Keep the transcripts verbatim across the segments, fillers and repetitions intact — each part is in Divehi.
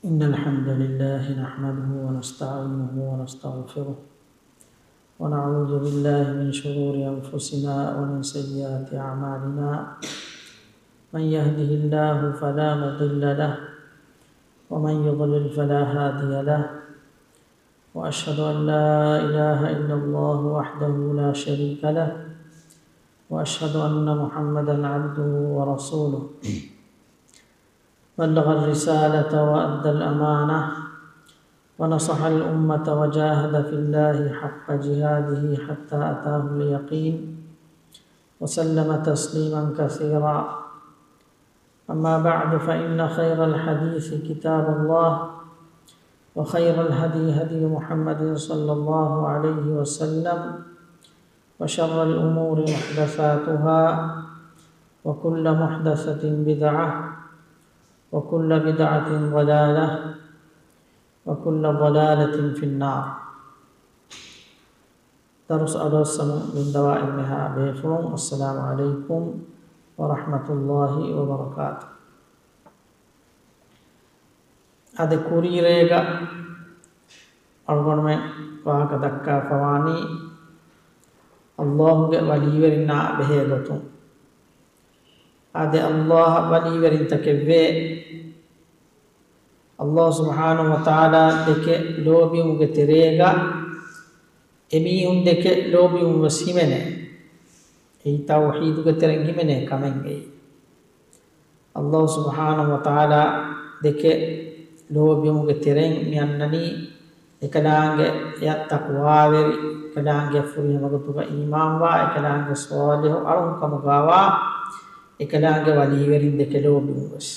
إن الحمد لله نحمده ونستعينه ونستغفره، ونعوذ بالله من شرور أنفسنا ومن سيئات أعمالنا. من يهده الله فلا مضل له، ومن يضلل فلا هادي له، وأشهد أن لا إله إلا الله وحده لا شريك له، وأشهد أن محمدا عبده ورسوله. بلغ الرسالة وأدى الأمانة ونصح الأمة وجاهد في الله حق جهاده حتى أتاه اليقين وسلم تسليما كثيرا. أما بعد، فإن خير الحديث كتاب الله، وخير الهدي هدي محمد صلى الله عليه وسلم، وشر الأمور محدثاتها، وكل محدثة بدعة، وكل بدعة ضلالة، وكل ضلالة في النار. ދަރުސް އަޑުއައްސަމުން ވިންދަވާ އެންމެހާ ބޭފުޅުން، އައްސަލާމު ޢަލައިކުމް ވަރަޙްމަތުﷲި ވަބަރަކާތު. އާދެ، ކުރީރޭގަ އަޅުގަނޑުމެން ވާހަކަ ދައްކާފަވާނީ ﷲގެ ވަލީވެރިންނާ ބެހޭ ގޮތުން. އާދެ، ﷲ އަށް ވަލީވެރިންތަކެއްވޭ. ﷲ ސުބްޙާނަހު ވަތަޢާލާ ދެކެ ލޯބިވުމުގެ ތެރޭގަ އެމީހުން ދެކެ ލޯބިވުން ވެސް ހިމެނޭ. އެއީ ތައުޙީދުގެ ތެރެއިން ހިމެނޭ ކަމެއް އެއީ. ﷲ ސުބްޙާނަހު ވަތަޢާލާ ދެކެ ލޯބިވުމުގެ ތެރެއިން މި އަންނަނީ އެކަލާނގެ އެއަށް ތަޤްވާވެރި، އެކަލާނގެ ފުރިހަމަ ގޮތުގަ އީމާންވާ، އެކަލާނގެ ޞާލިޙު އަޅުން ކަމުގާވާ، އެކަލާނގެ ވަލީވެރިން ދެކެ ލޯބިވުން ވެސް.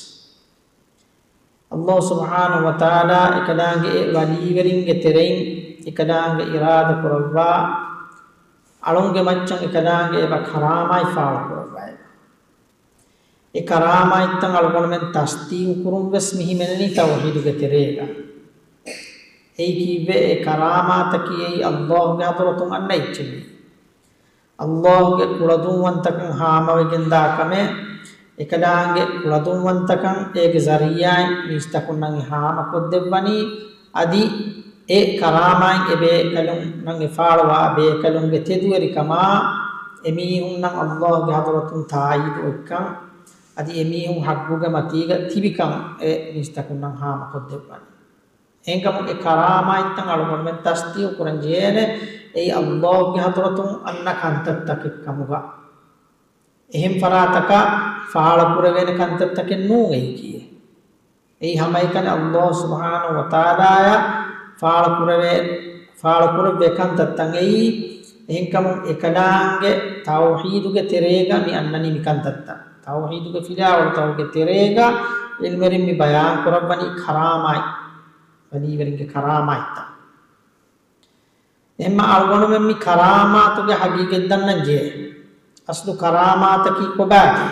ﷲ ސުބްޙާނަހު ވަތަޢާލާ އެކަލާނގެ އެ ވަލީވެރިންގެ ތެރެއިން އެކަލާނގެ އިރާދަ ކުރައްވާ، އަޅުންގެ މައްޗަށް އެކަލާނގެ އެބަ ކަރާމާތް ފާޅު ކުރައްވައި. އެ ކަރާމާތްތައް އަޅުގަނޑުމެން ތަޞްދީޤު ކުރުން ވެސް މި ހިމެނެނީ ތައުޙީދުގެ ތެރޭގަ. އެއީ ކީއްވެ؟ އެ ކަރާމާތަކީ އެއީ ﷲގެ ޙަޟްރަތުން އަންނަ އެއްޗެއް. ﷲގެ ކުޅަދުންވަންތަކަން ހާމަވެގެންދާ ކަމެއް، އެކަލާނގެ ކުޅަދުންވަންތަކަން އޭގެ ޒަރީޢާއިން މީސްތަކުންނަށް ހާމަކޮށްދެއްވަނީ. އަދި އެ ކަރާމާތް އެ ބޭކަލުންނަށް އެފާޅުވާ ބޭކަލުންގެ ތެދުވެރިކަމާ އެމީހުންނަށް ﷲގެ ޙަޟްރަތުން ތާއީދު އޮތްކަން، އަދި އެމީހުން ޙައްޤުގެ މަތީގަ ތިބިކަން އެ މީސްތަކުންނަށް ހާމަކޮށްދެއްވަނީ. އެހެންކަމުން އެ ކަރާމާތްތައް އަޅުގަނޑުމެން ތަޞްދީޤު ކުރަން ޖެހޭނެ، އެއީ ﷲގެ ޙަޟްރަތުން އަންނަ ކަންތައްތަކެއް ކަމުގަ. އެހެން ފަރާތަކަށް ފާޅުކުރެވޭނެ ކަންތައްތަކެއް ނޫން އެއީކީ. އެއީ ހަމައެކަނި ﷲ ސުބްޙާނަހު ވަތަޢާލާއަށް ފާޅުކުރެވޭ، ފާޅުކުރެއްވޭ ކަންތައްތައް އެއީ. އެހެންކަމުން އެކަލާނގެ ތައުޙީދުގެ ތެރޭގަ މި އަންނަނީ މި ކަންތައްތައް. ތައުޙީދުގެ ފިލާވަޅުތަކުގެ ތެރޭގަ ޢިލްމުވެރިން މި ބަޔާން ކުރައްވަނީ ކަރާމާތް، ވަލީވެރިންގެ ކަރާމާތްތައް. އެހެންމަ އަޅުގަނޑުމެން މި ކަރާމާތުގެ ޙަޤީޤަތް ދަންނަން ޖެހޭ. އަސްލު ކަރާމާތަކީ ކޮބާތީ؟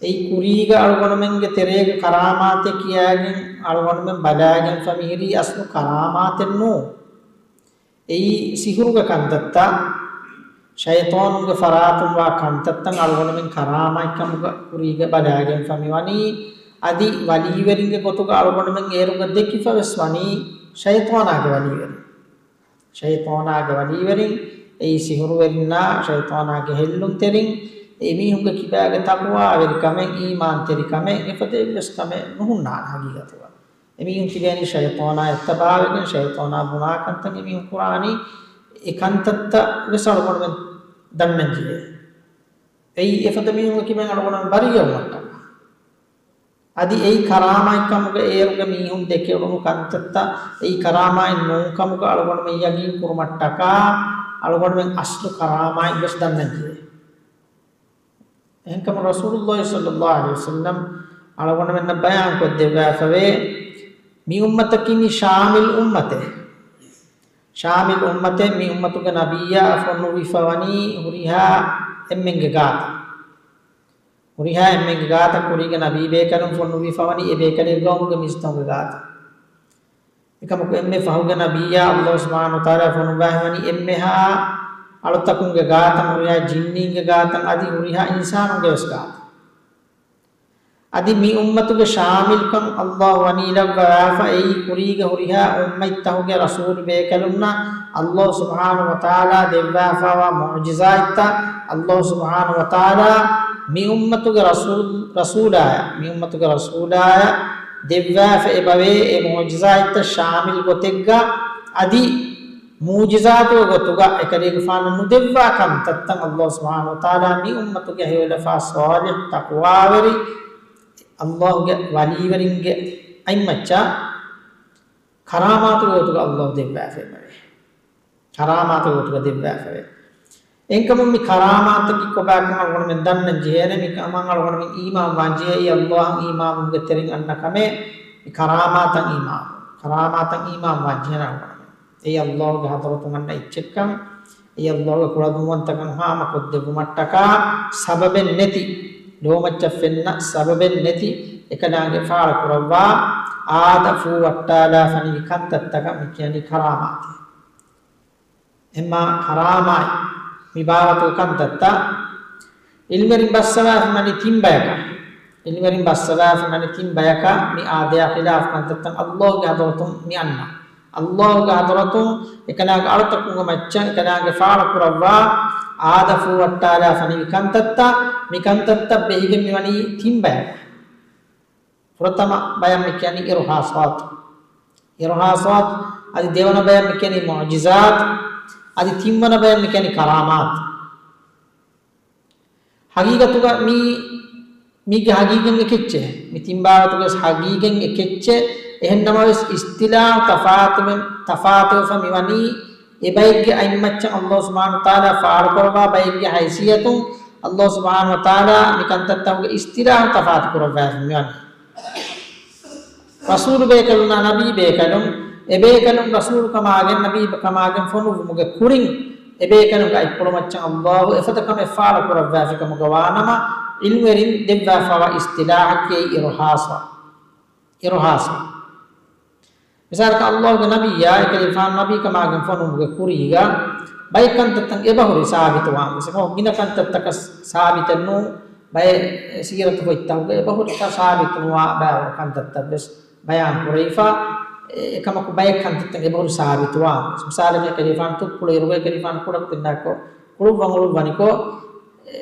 އެއީ ކުރީގަ އަޅުގަނޑުމެންގެ ތެރޭގަ ކަރާމާތެއް ކިޔާގެން އަޅުގަނޑުމެން ބަލާގެންފަ މިހިރީ އަސްލު ކަރާމާތެއް ނޫން. އެއީ ސިހުރުގެ ކަންތައްތައް، ޝައިޠާނުންގެ ފަރާތުން ވާ ކަންތައްތައް އަޅުގަނޑުމެން ކަރާމާތްކަމުގަ ކުރީގަ ބަލާގެންފަ މިވަނީ. އަދި ވަލީވެރިންގެ ގޮތުގަ އަޅުގަނޑުމެން އޭރުގަ ދެކިފަ ވެސް ވަނީ ޝައިޠާނާގެ ވަލީވެރިން. ޝައިޠާނާގެ ވަލީވެރިން، އެއީ ސިހުރުވެރިންނާ ޝައިޠާނާގެ ހެއްލުންތެރިން. އެމީހުންގެ ކިބާގެ ތަޤްވާވެރިކަމެއް، އީމާންތެރިކަމެއް، އެފަދަ އެއްވެސް ކަމެއް ނުހުންނާނެ ހަގީގަތުގަ. އެމީހުން ތިބޭނީ ޝައިޠާނާ އެއްތަބާވެގެން، ޝައިޠާނާ ބުނާ ކަންތައް އެމީހުން ކުރާނީ. އެ ކަންތައްތައް ވެސް އަޅުގަނޑުމެން ދަންނަންޖެހޭ. އެއީ އެފަދަ މީހުންގެ ކިބައިން އަޅުގަނޑުމެން ބަރީއަވުމަށްޓަކާ. އަދި އެއީ ކަރާމާތްކަމުގަ އޭރުގެ މީހުން ދެކެވުނު ކަންތައްތައް، އެއީ ކަރާމާތް ނޫންކަމުގަ އަޅުގަނޑުމެން ޔަގީން ކުރުމަށްޓަކާ، އަޅުގަނޑުމެން އަސްލު ކަރާމާތް ވެސް ދަންނަންޖެހޭ. އެހެންކަމުން ރަސޫލުﷲ ޞައްލަﷲ ޢަލައިހި ވަސައްލަމް އަޅުގަނޑުމެންނަށް ބަޔާންކޮށްދެއްވާފަވޭ، މި އުއްމަތަކީ މި ޝާމިލް އުއްމަތެއް. ޝާމިލް އުއްމަތެއް. މި އުއްމަތުގެ ނަބިއްޔާ ފޮނުއްވިފަވަނީ ހުރިހާ އެންމެންގެ ގާތަށް. ހުރިހާ އެންމެންގެ ގާތަށް ކުރީގެ ނަބީ ބޭކަލުން ފޮނުއްވިފަވަނީ އެ ބޭކަލެއް ގައުމުގެ މީސްތަކުންގެ ގާތަށް. އެކަމަކު އެންމެ ފަހުގެ ނަބިއްޔާ ﷲ ސުބްޙާނަހު ވަތަޢާލާ ފޮނުއްވާފަވަނީ އެންމެހާ އަޅުތަކުންގެ ގާތަށް، ހުރިހާ ޖިންނީންގެ ގާތަށް އަދި ހުރިހާ އިންސާނުންގެ ވެސް ގާތަށް. އަދި މި އުއްމަތުގެ ޝާމިލްކަން އައްލާހު ވަނީލައްވަވާފަ އެއީ ކުރީގަ ހުރިހާ އުއްމަތްތަކުގެ ރަސޫލު ބޭކަލުންނަށް އައްލާހު ސުބްޙާނަހު ވަތަޢާލާ ދެއްވާފައިވާ މުޢުޖިޒާތްތައް، އައްލާހު ސުބްޙާނަހު ވަތަޢާލާ މި އުއްމަތުގެ ރަސޫލް، ރަސޫލާޔަށް، މި އުއްމަތުގެ ރަސޫލާޔަށް ދެއްވާފަ އެބަވޭ އެ މުޢުޖިޒާތްތައް ޝާމިލް ގޮތެއްގަ އަދި މުޢުޖިޒާތުގެ ގޮތުގަ އެކަލޭގެފާނަށް ނުދެއްވާ ކަންތައްތައް އައްލާހު ސުބްޙާނަހު ވަތަޢާލާ މި އުއްމަތުގެ ހެޔޮލަފާ ޞާލިޙު ތަޤްވާވެރި އައްލާހުގެ ވަލީވެރިންގެ އަތްމައްޗަށް ކަރާމާތުގެ ގޮތުގަ އައްލާހު ދެއްވާފައެވެ. ކަރާމާތުގެ ގޮތުގަ ދެއްވާފައެވެ. އެހެންކަމުން މި ކަރާމާތަކީ ކޮބާކަން އަޅުގަނޑުމެން ދަންނަން ޖެހޭނެ. މި ކަމަށް އަޅުގަނޑުމެން އީމާން ވާން ޖެހޭ. އެއީ އައްލާހަށް އީމާނުގެ ތެރެއިން އަންނަ ކަމެއް. މި ކަރާމާތަށް އީމާނު. ކަރާމާތަށް އީމާން ވާން ޖެހޭނެ އަޅުގަނޑުމެން. އެއީ އައްލާހުގެ ޙަޟްރަތުން އަންނަ އެއްޗެއްކަން، އެއީ އައްލާހުގެ ކުޅަދުންވަންތަކަން ހާމަކޮށްދެއްވުމަށްޓަކާ ސަބަބެއް ނެތި، ލޯމައްޗަށް ފެންނަ ސަބަބެއް ނެތި، އެކަލާނގެ ފާޅުކުރައްވާ އާދަ ފޫ ވައްޓާލާ ފަނިވި ކަންތައްތަކަށް މި ކިޔަނީ ކަރާމާތޭ. އެމާ ކަރާމާތް މި ބާވަތުގެ ކަންތައްތައް ޢިލްމުވެރިން ބައްސަވާފަ މަނި ތިން ބަޔަކަށް، ޢިލްމުވެރިން ބައްސަވާފަ މަނި ތިން ބަޔަކަށް މި އާދަޔާ ޚިލާފު ކަންތައްތައް އައްލާހުގެ ޙަޟްރަތުން މި އަންނަ. އައްލާހުގެ ޙަޟްރަތުން އެކަލާނގެ އަޅުތަކުންގެ މައްޗަށް އެކަލާނގެ ފާޅުކުރައްވާ އާދަ ފޫ ވައްޓާލާ ފަނިވި ކަންތައްތައް، މި ކަންތައްތައް ބެހިގެން މިވަނީ ތިން ބަޔަކަށް. ފުރަތަމަ ބަޔަށް މި ކިޔަނީ އިރުހާސާތު. އިރުހާސާތު، އަދި ދެވަނަ ބަޔަށް މި ކިޔަނީ މުޢުޖިޒާތު، އަދި ތިންވަނަ ބަޔަށް މި ކިޔަނީ ކަރާމާތު. ޙަޤީޤަތުގަ މީ، މީގެ ޙަޤީޤަތް އެކެއްޗެއް. މި ތިން ބާވަތުގެ ޙަޤީޤަތް އެކެއްޗެއް. އެހެން ނަމަވެސް، އިޞްޠިލާޙު ތަފާތުވެ، ތަފާތުވެފަ މިވަނީ، އެ ބައެއްގެ އަތްމައްޗަށް އައްލާހު ސުބްޙާނަހު ވަތަޢާލާ ފާޅުކުރައްވާ ބައެއްގެ ޙައިޘިއްޔަތުން އައްލާހު ސުބްޙާނަހު ވަތަޢާލާ މި ކަންތައްތަކުގެ އިޞްޠިލާޙު ތަފާތު ކުރައްވާފަ މިވަނީ. ރަސޫލު ބޭކަލުންނާ ނަބީ ބޭކަލުން، އެ ބޭކަލުން ރަސޫލު ކަމާގެން، ނަބީ ކަމާގެން ފޮނުއްވުމުގެ ކުރިން، އެ ބޭކަލުންގެ އަތްޕުޅުމައްޗަށް އައްލާހު އެފަދަ ކަމެއް ފާޅު ކުރައްވާފި ކަމުގަ ވާނަމަ، ޢިލްމުވެރިން ދެއްވާފައިވާ އިޞްޠިލާޙަކީ އިރުހާސާ. އިރުހާސާ. މިސާލަކަށް، އައްލާހުގެ ނަބިއްޔާ އެކަލޭގެފާނު ނަބީ ކަމާގެން ފޮނުއްވުމުގެ ކުރީގަ ބައެއް ކަންތައްތައް އެބަހުރި ސާބިތުވާން ވެސް. އެކަމަކު ގިނަ ކަންތައްތަކަށް ސާބިތެއް ނޫން. ބައެއް ސީރަތު ފޮތްތަކުގަ އެބަހުރި ތަ ސާބިތުނުވާ ބައިވަރު ކަންތައްތައް ވެސް ބަޔާން ކުރެވިފަ. އެ، އެކަމަކު ބައެއް ކަންތައްތައް އެބަހުރި ސާބިތުވާން ވެސް. މިސާލަކަށް އެކަލޭގެފާނު ތުއްޕުޅު އިރުގަ އެކަލޭގެފާނު ކުޑަކުދިންނާކޮށް ކުޅުއްވަން އުޅުއްވަނިކޮށް، އެ،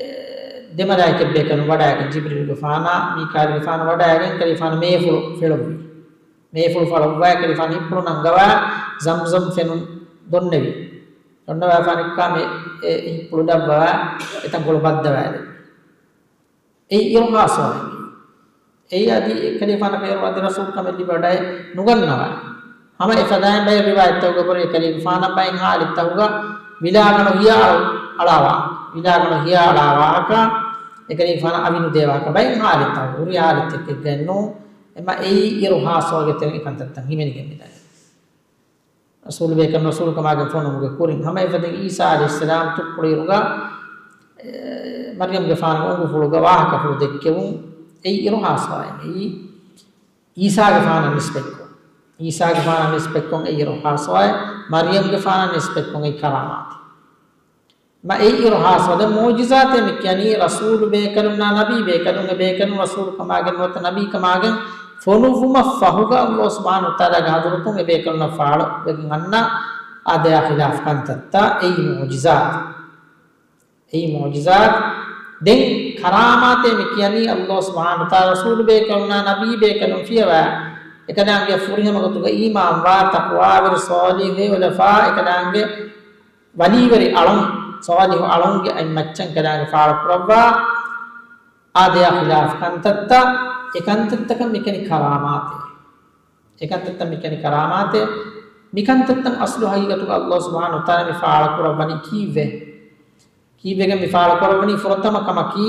ދެ މަލާއިކަތް ބޭކަލުން ވަޑައިގެން، ޖިބްރީލުގެފާނާ މީކާއިލުގެފާނު ވަޑައިގެން އެކަލޭގެފާނު މޭފުޅު ފެޅުއްވި. މޭފުޅު ފަޅުއްވާ އެކަލޭގެފާނު ހިތްޕުޅު ނަންގަވާ ޒަމްޒަމް ފެނުން ދޮންނެވި. ދޮންނަވާފާނެއްކާ މެ-، އެ ހިތްޕުޅު ލައްވަވާ އެތަންކޮޅު ބައްދަވާލެވި. އެއީ އިރުހާސާއެއް. އެއީ އަދި އެކަލޭގެފާނަކަށް އޭރު އަދި ރަސޫލުކަމެއް ލިބިވަޑައެއް ނުގަންނަވާ. ހަމަ އެފަދައިން ބައެއް ރިވާޔަތްތަކުގަ އެބަހުރި އެކަލޭގެފާނަށް ބައެއް ހާލަތްތަކުގަ ވިލާގަނޑު ހިޔާ އަޅާވާ. ވިލާގަނޑު ހިޔާ އަޅާ ވާހަކަ، އެކަލޭގެފާނަށް އަވި ނުދޭ ވާހަކަ ބައެއް ހާލަތްތަކު ހުރި ހާލަތެއް އެއްގައެއް ނޫން. އެމަ އެއީ އިރުހާސާގެ ތެރެއިން ކަންތައްތައް ހިމެނިގެން މިދަނީ. ރަސޫލު ބޭކަލުން ރަސޫލުކަމާގެން ފޮނުވުމުގެ ކުރިން ހަމަ އެފަދައިން އީސާ ޢަލައިހިއްސަލާމް ތުއްޕުޅު އިރުގަ، އެ، މަރްޔަމްގެފާނުގެ އުނގުފުޅުގަ ވާހަކަފުޅު ދެއްކެވުން އެއީ އިރުހާސާއެއް. އެއީ އީސާގެފާނަށް ނިސްބަތްކޮށް، އީސާގެފާނަށް ނިސްބަތްކޮށް އެއީ އިރުހާސާއެއް، މަރްޔަމްގެފާނަށް ނިސްބަތްކޮށް އެއީ ކަރާމާތެއް. މަ އެއީ އިރުހާސާ. ދެން މުޢުޖިޒާތޭ މި ކިޔަނީ ރަސޫލު ބޭކަލުންނާ ނަބީ ބޭކަލުން، އެ ބޭކަލުން ރަސޫލު ކަމާގެން ނުވަތަ ނަބީ ކަމާގެން ފޮނުއްވުމަށް ފަހުގަ އައްލާހު ސުބްޙާނަހު ވަތަޢާލާގެ ޙަޟްރަތުން އެ ބޭކަލުންނަށް ފާޅުވެގެން އަންނަ އާދަޔާ ޚިލާފު ކަންތައްތައް. އެއީ މުޢުޖިޒާތު. އެއީ މުޢުޖިޒާތު. ދެން ކަރާމާތޭ މި ކިޔަނީ އައްލާހު ސުބްޙާނަހު ވަތަޢާލާ ރަސޫލު ބޭކަލުންނާ ނަބީ ބޭކަލުން ފިޔަވާ، އެކަލާނގެ ފުރިހަމަ ގޮތުގަ އީމާންވާ، ތަޤްވާވެރި ޞާލިޙު ހެޔޮލަފާ، އެކަލާނގެ ވަލީވެރި އަޅުން، ޞާލިޙު އަޅުންގެ އަތްމައްޗަށް އެކަލާނގެ ފާޅުކުރައްވާ އާދަޔާ ޚިލާފު ކަންތައްތައް، އެ ކަންތައްތަކަށް މި ކިޔަނީ ކަރާމާތޭ. އެ ކަންތައްތައް މި ކިޔަނީ ކަރާމާތޭ. މި ކަންތައްތައް އަސްލު ޙަޤީޤަތުގަ އައްލާހު ސުބްޙާނަހު ވަތަޢާލާ މި ފާޅުކުރައްވަނީ ކީއްވެ؟ ކީއްވެގެން މި ފާޅުކުރައްވަނީ؟ ފުރަތަމަ ކަމަކީ،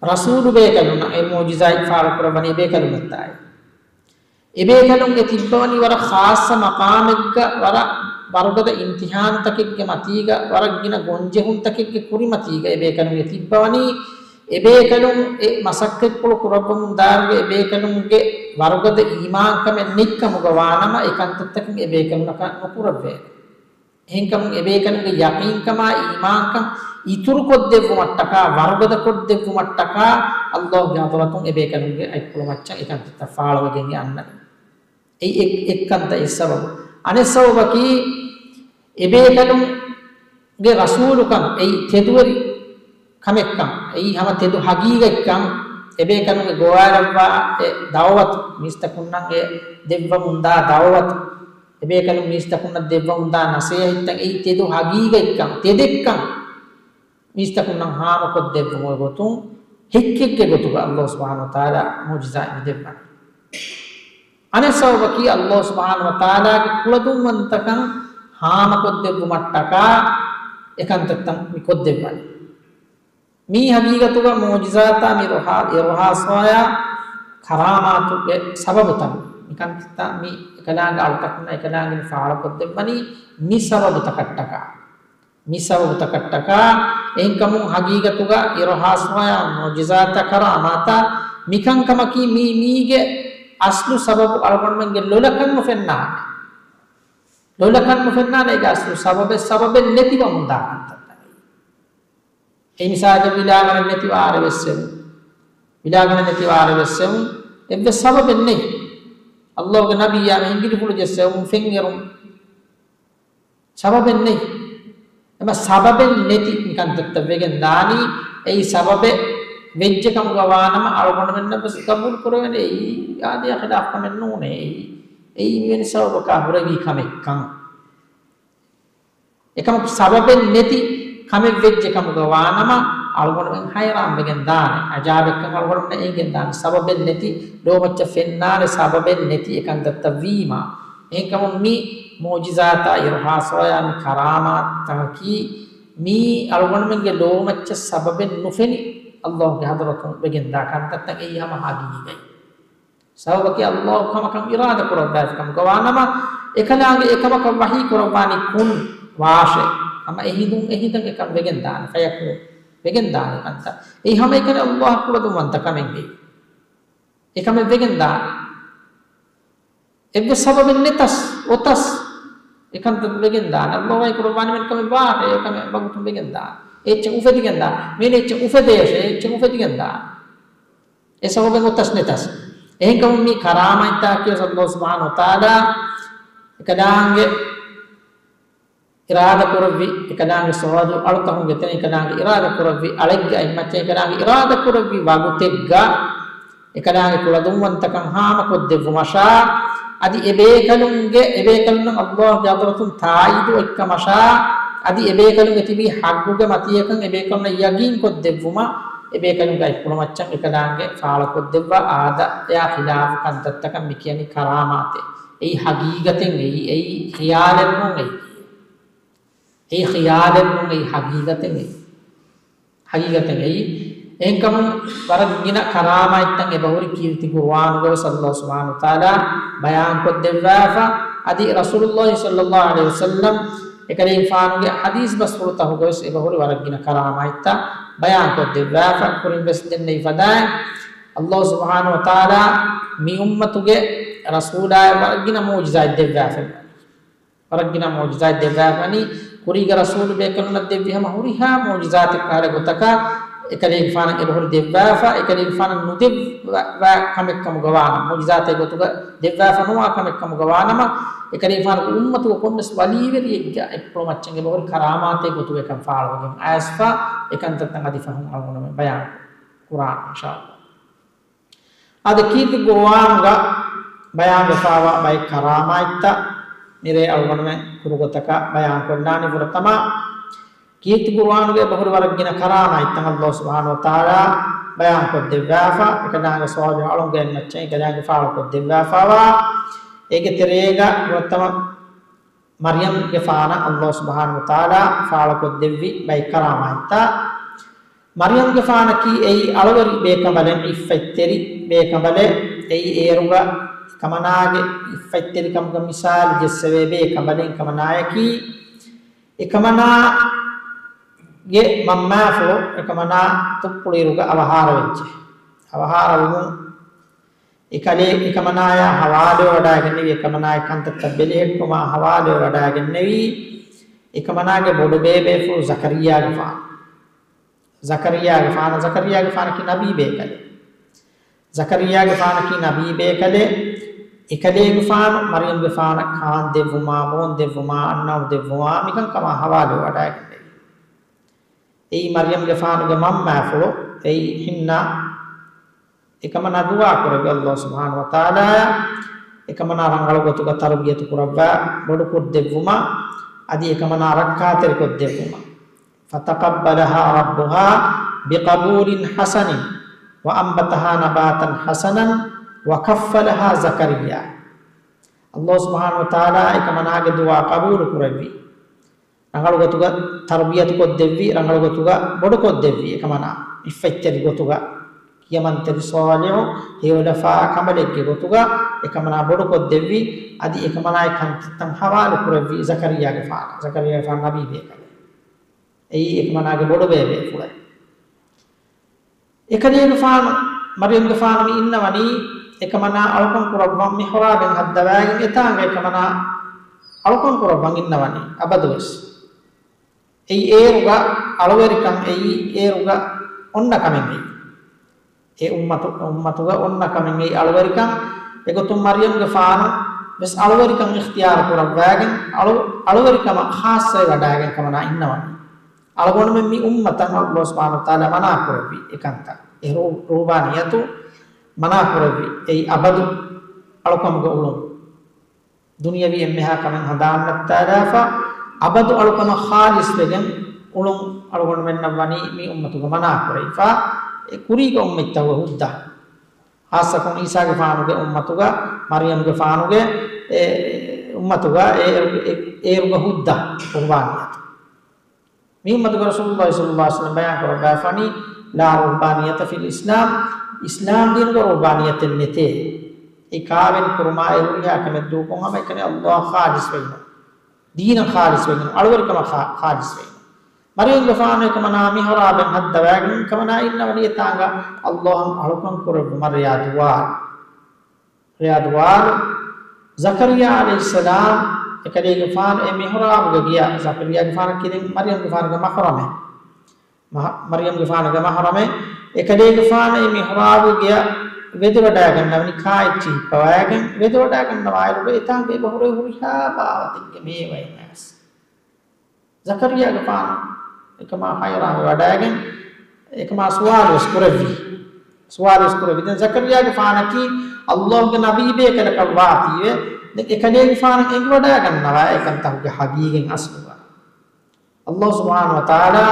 ރަސޫލު ބޭކަލުންނަށް އެ މުޢުޖިޒާތް ފާޅުކުރައްވަނީ އެބޭކަލުންނަށްތާއި. އެބޭކަލުން އެ ތިއްބަވަނީ ވަރަށް ޚާއްޞަ މަޤާމެއްގަ، ވަރަށް ވަރުގަދަ އިމްތިޙާނުތަކެއްގެ މަތީގަ، ވަރަށް ގިނަ ގޮންޖެހުންތަކެއްގެ ކުރިމަތީގަ އެބޭކަލުން އެ ތިއްބަވަނީ. އެބޭކަލުން އެ މަސައްކަތްޕުޅު ކުރައްވަމުން ދާއިރުގަ އެބޭކަލުންގެ ވަރުގަދަ އީމާންކަމެއް ނެތްކަމުގަ ވާނަމަ، އެ ކަންތައްތަކެއް އެބޭކަލުންނަކަށް ނުކުރެވޭނެ. އެހެންކަމުން އެބޭކަލުންގެ ޔަޤީންކަމާ އީމާންކަން އިތުރުކޮށްދެއްވުމަށްޓަކާ، ވަރުގަދަކޮށްދެއްވުމަށްޓަކާ، ﷲގެ ޙަޟްރަތުން އެބޭކަލުންގެ އަތްޕުޅުމައްޗަށް އެކަންތައްތައް ފާޅުވެގެން އަންނަނީ. އެއީ އެއް، އެއްކަންތައް އެއް ސަބަބު. އަނެއް ސަބަބަކީ، އެބޭކަލުންގެ ރަސޫލުކަން އެއީ ތެދުވެރި ކަމެއްކަން، އެއީ ހަމަ ތެދު ހަގީގަތްކަން، އެބޭކަލުންގެ ގޮވާލައްވާ އެ ދަޢުވަތު، މީސްތަކުންނަށް އެ ދެއްވަމުންދާ ދަޢުވަތު، އެބޭކަލުން މީސްތަކުންނަށް ދެއްވަމުންދާ ނަޞޭޙަތްތައް އެއީ ތެދު ހަގީގަތްކަން، ތެދެއްކަން، މީސްތަކުންނަށް ހާމަކޮށްދެއްވުމުގެ ގޮތުން، ހެއްކެއްގެ ގޮތުގަ ﷲ ސުބްޙާނަހޫ ވަތަޢާލާ މުޢުޖިޒާތް މި ދެއްވަނީ. އަނެއް ސަބަބަކީ، ﷲ ސުބްޙާނަހޫ ވަތަޢާލާގެ ކުޅަދުންވަންތަކަން ހާމަކޮށްދެއްވުމަށްޓަކާ އެކަންތައްތައް މި ކޮށްދެއްވަނީ. މީ ހަގީގަތުގަ މުޢުޖިޒާތާ މި ރުހާ، އިރުހާސްވާޔާ ކަރާމާތުގެ ސަބަބުތައް. މިކަންތައްތައް މި އެކަލާނގެ އަޅުތަކުންނަށް އެކަލާނގެ މި ފާޅުކޮށްދެއްވަނީ މި ސަބަބުތަކަށްޓަކާ. މި ސަބަބުތަކަށްޓަކާ. އެހެންކަމުން ހަގީގަތުގަ އިރުހާސްވާޔާ މުޢުޖިޒާތާ ކަރާމާތާ މިކަންކަމަކީ މީ މީގެ އަސްލު ސަބަބު އަޅުގަނޑުމެންގެ ލޮލަކަށް ނުފެންނާނެ. ލޮލަކަށް ނުފެންނާނެ އޭގެ އަސްލު ސަބަބެއް، ސަބަބެއް ނެތިވަމުންދާ ކަންތައްތަކެއް. އެ މިސާލަކަށް ވިލާގަނެ ނެތިވާ އަރެވެސް ވެވުން. ވިލާގަނެ ނެތިވާ އަރެވެސް ވެވުން. އެއްވެސް ސަބަބެއް ނެތް. ﷲގެ ނަބިއްޔާ މި ހިނގިރިފުޅު ޖެއްސެވުމުން ފެންއެރުން. ސަބަބެއް ނެތް. އެމަ ސަބަބެއް ނެތި މިކަންތައްތައް ވެގެން ދާނީ. އެއީ ސަބަބެއް ވެއްޖެ ކަމުގަ ވާނަމަ، އަޅުގަނޑުމެންނަށް ވެސް ގަބޫލު ކުރެވޭނެ. އެއީ އާދަޔާ ޚިލާފު ކަމެއް ނޫނޭ. އެއީ، އެއީ މިވެނި ސަބަބަކާ ހުރެވި ކަމެއްކަން. އެކަމަކު ސަބަބެއް ނެތި ކަމެއް ވެއްޖެ ކަމުގަ ވާނަމަ، އަޅުގަނޑުމެން ހައިރާން ވެގެން ދާނެ. އަޖާބެއްކަން އަޅުގަނޑުމެންނަށް އެނގެން ދާނެ. ސަބަބެއް ނެތި، ލޯމައްޗަށް ފެންނާނެ ސަބަބެއް ނެތި އެކަންތައްތައް ވީމާ. އެހެންކަމުން މި މުޢުޖިޒާތާ އިރުހާސްވާޔާ މި ކަރާމާތްތަކަކީ، މީ އަޅުގަނޑުމެންގެ ލޯމައްޗަށް ސަބަބެއް ނުފެނި، ﷲގެ ޙަޟްރަތުން ވެގެންދާ ކަންތައްތައް. އެއީ ހަމަ ހަގީގަތް. ސަބަބަކީ ﷲ ކަމަކަށް އިރާދަ ކުރައްވާފި ކަމުގަ ވާނަމަ، އެކަލާނގެ އެކަމަކަށް ވަޙީ ކުރައްވާނީ ކުން ވާށޭ. ހަމަ އެހިނދުން އެހިނދަށް އެކަން ވެގެން ދާނެ. ފަޔަކޫން ވެގެން ދާނެ ކަންތައް. އެއީ ހަމައެކަނި ﷲ ކުޅަދުންވަންތަ ކަމެއްގެ. އެކަމެއް ވެގެން ދާނެ. އެއްވެސް ސަބަބެއް ނެތަސް، އޮތަސް، އެކަންތައް ވެގެން ދާނެ. ﷲ ވަޙީ ކުރައްވާނީ މި ކަމެއް ވާށޭ، އެކަމެއް ވަގުތުން ވެގެން ދާނެ. އެއްޗެއް އުފެދިގެން ދާނެ. މި އެއްޗެއް އުފެދޭށޭ، އެއްޗެއް އުފެދިގެން ދާނެ. އެ ސަބަބެއް އޮތަސް ނެތަސް. އެހެންކަމުން މި ކަރާމާތްތަކަކީ ވެސް ﷲ ސުބްޙާނަހޫ ވަތަޢާލާ އެކަލާނގެ އިރާދަ ކުރެއްވި، އެކަލާނގެ ސޯދު އަޅުތަކުންގެ ތެރެއިން އެކަލާނގެ އިރާދަ ކުރެއްވި އަޅެއްގެ އަތްމައްޗަށް އެކަލާނގެ އިރާދަ ކުރެއްވި ވަގުތެއްގަ އެކަލާނގެ ކުޅަދުންވަންތަކަން ހާމަކޮށްދެއްވުމަށާ، އަދި އެބޭކަލުންގެ، އެބޭކަލުންނަށް ﷲގެ ޙަޟްރަތުން ތާއީދު އޮތްކަމަށާ، އަދި އެބޭކަލުންގެ ތިބީ ޙައްޤުގެ މަތިޔަކަން އެބޭކަލުންނަށް ޔަގީންކޮށްދެއްވުމަށް، އެބޭކަލުންގެ އަތްޕުޅުމައްޗަށް އެކަލާނގެ ފާޅުކޮށްދެއްވާ އާދަޔާ ޚިލާފު ކަންތައްތަކަށް މި ކިޔަނީ ކަރާމާތޭ. އެއީ ޙަޤީޤަތެއް އެއީ، އެއީ ޚިޔާލެއް ނޫން އެއީ. އެއީ ޚިޔާލެއް ނޫން އެއީ، ޙަޤީޤަތެއް އެއީ. ޙަޤީޤަތެއް އެއީ. އެހެންކަމުން ވަރަށް ގިނަ ކަރާމާތްތައް އެބަހުރި ކީރިތި ޤުރުއާނުގަވެސް ﷲ ސުބްޙާނަހޫ ވަތަޢާލާ ބަޔާންކޮށްދެއްވާފަ، އަދި ރަސޫލުﷲ ޞައްލަﷲ ޢަލައިހި ވަސައްލަމް އެކަލޭގެފާނުގެ ޙަދީޘް ބަސްފުޅުތަކުގަވެސް އެބަހުރި ވަރަށް ގިނަ ކަރާމާތްތައް ބަޔާންކޮށްދެއްވާފަ. ކުރިންވެސް ދެންނެވި ފަދައިން، ﷲ ސުބްޙާނަހޫ ވަތަޢާލާ މި އުއްމަތުގެ ރަސޫލާއަށް ވަރަށް ގިނަ މުޢުޖިޒާތް ދެއްވާފަ. ވަރަށް ގިނަ މުޢުޖިޒާތް ދެއްވާފަ ވަނީ، ކުރީގެ ރަސޫލު ބޭކަލުންނަށް ދެއްވި ހަމަ ހުރިހާ މުޢުޖިޒާތެއް ކަހަލަ ގޮތަކަށް، އެކަލޭގެފާނަށް އެބަހުރި ދެއްވާފަ، އެކަލޭގެފާނަށް ނުދެއްވާ ކަމެއް ކަމުގަ ވާނަމަ، މުޢުޖިޒާތެއް ގޮތުގަ ދެއްވާފަ ނުވާ ކަމެއް ކަމުގަ ވާނަމަ، އެކަލޭގެފާނުގެ އުއްމަތުގެ ކޮންމެސް ވަލީވެރިއެއްގެ އަތްޕުޅުމައްޗަށް އެބަހުރި ކަރާމާތެއް ގޮތުގަ އެކަން ފާޅުވެގެން އައިސްފަ، އެކަންތައްތައް އަދި ފަހުން އަޅުގަނޑުމެން ބަޔާން ކުރާނަން އިންޝާﷲ. އަދި ކީރިތި ޤުރުއާނުގަ ބަޔާންވެފަވާ ބައެއް ކަރާމާތްތައް މިރޭ އަޅުގަނޑުމެން ކުރުގޮތަކަށް ބަޔާންކޮށްލާނީ. ފުރަތަމަ، ކީރިތި ޤުރުއާނުގަ އެބަހުރި ވަރަށް ގިނަ ކަރާމާތްތައް ﷲ ސުބްޙާނަހޫ ވަތަޢާލާ ބަޔާންކޮށްދެއްވާފަ، އެކަލާނގެ ޞާލިޙު އަޅުންގެ އަތްމައްޗަށް އެކަލާނގެ ފާޅުކޮށްދެއްވާފަވާ، އޭގެ ތެރޭގަ ފުރަތަމަ މަރްޔަމްގެފާނަށް ﷲ ސުބްޙާނަހޫ ވަތަޢާލާ ފާޅުކޮށްދެއްވި ބައެއް ކަރާމާތްތައް. މަރްޔަމްގެފާނަކީ އެއީ އަޅުވެރި ބޭކަނބަލެއް، އިއްފަތްތެރި ބޭކަނބަލެއް. އެއީ އޭރުގަ އެކަމަނާގެ އިއްފަތްތެރިކަމުގެ މިސާލު ޖެއްސެވޭ ބޭކަނބަލެއް. އެކަމަނާޔަކީ، އެކަމަނާގެ މަންމާފުޅު އެކަމަނާ ތުއްޕުޅުއިރުގަ އަވަހާރަވެއްޖެ. އަވަހާރަވުމުން އެކަލޭ އެކަމަނާޔާ ހަވާލުވެވަޑައިގެންނެވި، އެކަމަނާގެ ކަންތައްތައް ބެލެހެއްޓުމާ ހަވާލުވެވަޑައިގެންނެވީ. އެކަމަނާގެ ބޮޑު ބޭބޭފުޅު ޒަކަރިއްޔާގެފާނު. ޒަކަރިއްޔާގެފާނަ، ޒަކަރިއްޔާގެފާނަކީ ނަބީ ބޭކަލެއް. ޒަކަރިއްޔާގެފާނަކީ ނަބީ ބޭކަލެއް. އެކަލޭގެފާނު މަރިޔަމްގެފާނަށް ކާން ދެއްވުމާ، ބޯން ދެއްވުމާ، އަންނައު ދެއްވުމާ، މިކަންކަމާ ހަވާލުވެވަޑައިގެންނެވި. އެއީ މަރިޔަމްގެފާނުގެ މަންމާފުޅު، އެއީ ހިންނާ. އެކަމަނާ ދުޢާ ކުރެއްވި ﷲ ސުބްޙާނަހޫ ވަތަޢާލާއަށް، އެކަމަނާ ރަނގަޅު ގޮތުގަ ތަރުބިޔަތު ކުރައްވާ، ބޮޑުކޮށްދެއްވުމަށް، އަދި އެކަމަނާ ރައްކާތެރިކޮށްދެއްވުމަށް. فتقبلها ربها بقبول حسن وأنبتها نباتا حسنا وكفلها زكريا. ﷲ ސުބްޙާނަހޫ ވަތަޢާލާ އެކަމަނާގެ ދުޢާ ޤަބޫލު ކުރެއްވި. ރަނގަޅު ގޮތުގަ ތަރުބިޔަތު ކޮށްދެއްވި، ރަނގަޅު ގޮތުގަ ބޮޑުކޮށްދެއްވި، އެކަމަނާ އިއްފަތްތެރި ގޮތުގަ، ކިޔަމަންތެރި ޞާލިޙު ހެޔޮލަފާ ކަނބަލެއްގެ ގޮތުގަ އެކަމަނާ ބޮޑުކޮށްދެއްވި، އަދި އެކަމަނާގެ ކަންތައްތައް ހަވާލު ކުރެއްވި ޒަކަރިއްޔާގެފާނަށް. ޒަކަރިއްޔާގެފާނު ނަބީ ބޭކަލެއް. އެއީ އެކަމަނާގެ ބޮޑު ބޭބޭފުޅެއް. އެކަލޭގެފާނު، މަރިޔަމްގެފާނު މި އިންނަވަނީ އެކަމަނާ އަޅުކަން ކުރައްވަން މިޙްރާބެއް ހައްދަވާގެން އެތާނގަ އެކަމަނާ އަޅުކަން ކުރައްވަން އިންނަވަނީ އަބަދުވެސް. އެއީ އޭރުގަ އަޅުވެރިކަން، އެއީ އޭރުގަ އޮންނަ ކަމެއް އެއީ. އެ އުއްމަތު، އުއްމަތުގަ އޮންނަ ކަމެއް އެއީ އަޅުވެރިކަން. އެގޮތުން މަރިޔަމްގެފާނު ވެސް އަޅުވެރިކަން އިޚްތިޔާރު ކުރައްވާގެން އަޅު، އަޅުވެރިކަމަށް ޚާއްޞަވެވަޑައިގެން ކަމަނާ އިންނަވަނީ. އަޅުގަނޑުމެން މި އުއްމަތަށް ﷲ ސުބްޙާނަހޫ ވަތަޢާލާ މަނާ ކުރެއްވި އެކަންތައް. އެ ރޫ، ރޫޙާނިއްޔަތު މަނާ ކުރެއްވި. އެއީ އަބަދު އަޅުކަމުގަ އުޅުން. ދުނިޔަވީ އެންމެހާ ކަމެއް ހަނދާން ނައްތާލާފަ، އަބަދު އަޅުކަމަށް ޚާލިޞްވެގެން އުޅުން އަޅުގަނޑުމެންނަށް ވަނީ މި އުއްމަތުގަ މަނާ ކުރެވިފަ. އެ ކުރީގެ އުއްމަތްތަކުގެ ހުއްދަ. ޚާއްޞަކޮށް ޢީސާގެފާނުގެ އުއްމަތުގަ، މަރިޔަމްގެފާނުގެ އެ އުއްމަތުގަ އޭރު، އޭ، އޭރުގެ ހުއްދަ ރުހުބާނިއްޔަތު. މި އުއްމަތުގަ ރަސޫލުﷲ ޞައްލަﷲ ޢަލައިހި ވަސައްލަމަ ބަޔާން ކުރައްވާފަނީ، لا رهبانية في الإسلام، އިސްލާމް ދީނުގަ ރުހުބާނިއްޔަތެއް ނެތޭ. އެ ކާވެނި ކުރުމާއި ހުރިހާ ކަމެއް ދޫކޮށް ހަމައެކަނި ﷲ އަށް ޚާލިޞްވެގެން، ދީނަށް ޚާލިޞްވެގެން، އަޅުވެރިކަމަށް ޚާ، ޚާލިޞްވެގެން. މަރިޔަމްގެފާނު އެކަމަނާ މިޙްރާބެއް ހައްދަވާގެން ކަމަނާ އިންނަވަނީ އެތާނގަ ﷲ އަށް އަޅުކަން ކުރެއްވުމަށް ރެޔާ ދުވާލު. ރެޔާ ދުވާލު. ޒަކަރިއްޔާ ޢަލައިހިއްސަލާމް އެކަލޭގެފާނު އެ މިޙްރާބުގަ ގިޔަ، ޒަކަރިއްޔާގެފާނަކީ ދެން މަރިޔަމްގެފާނުގެ މަޙްރަމެއް. މަ، މަރިޔަމްގެފާނުގެ މަޙްރަމެއް. އެކަލޭގެފާނު އެ މިޙްރާބުގަ ގިޔަ ވެދެވަޑައިގަންނަވަނީ ކާއެއްޗެއް ހިއްޕަވައިގެން. ވެދެވަޑައިގަންނަވާއިރު އެތާނގަ އެބަ ހުރެ ހުރިހާ ބާވަތެއްގެ މޭވައެއް އައިސް. ޒަކަރިއްޔާގެފާނު އެކަމާ ހައިރާންވެވަޑައިގެން، އެކަމާ ސުވާލުވެސް ކުރެއްވި. ސުވާލުވެސް ކުރެއްވި. ދެން ޒަކަރިއްޔާގެފާނަކީ ﷲގެ ނަބީ ބޭކަލަކަށް ވާތީވެ، ދެން އެކަލޭގެފާނަށް އެނގިވަޑައިގަންނަވާ އެކަންތަކުގެ ހަގީގަތް އަސްލުގަ. ﷲ ސުބްޙާނަހޫ ވަތަޢާލާ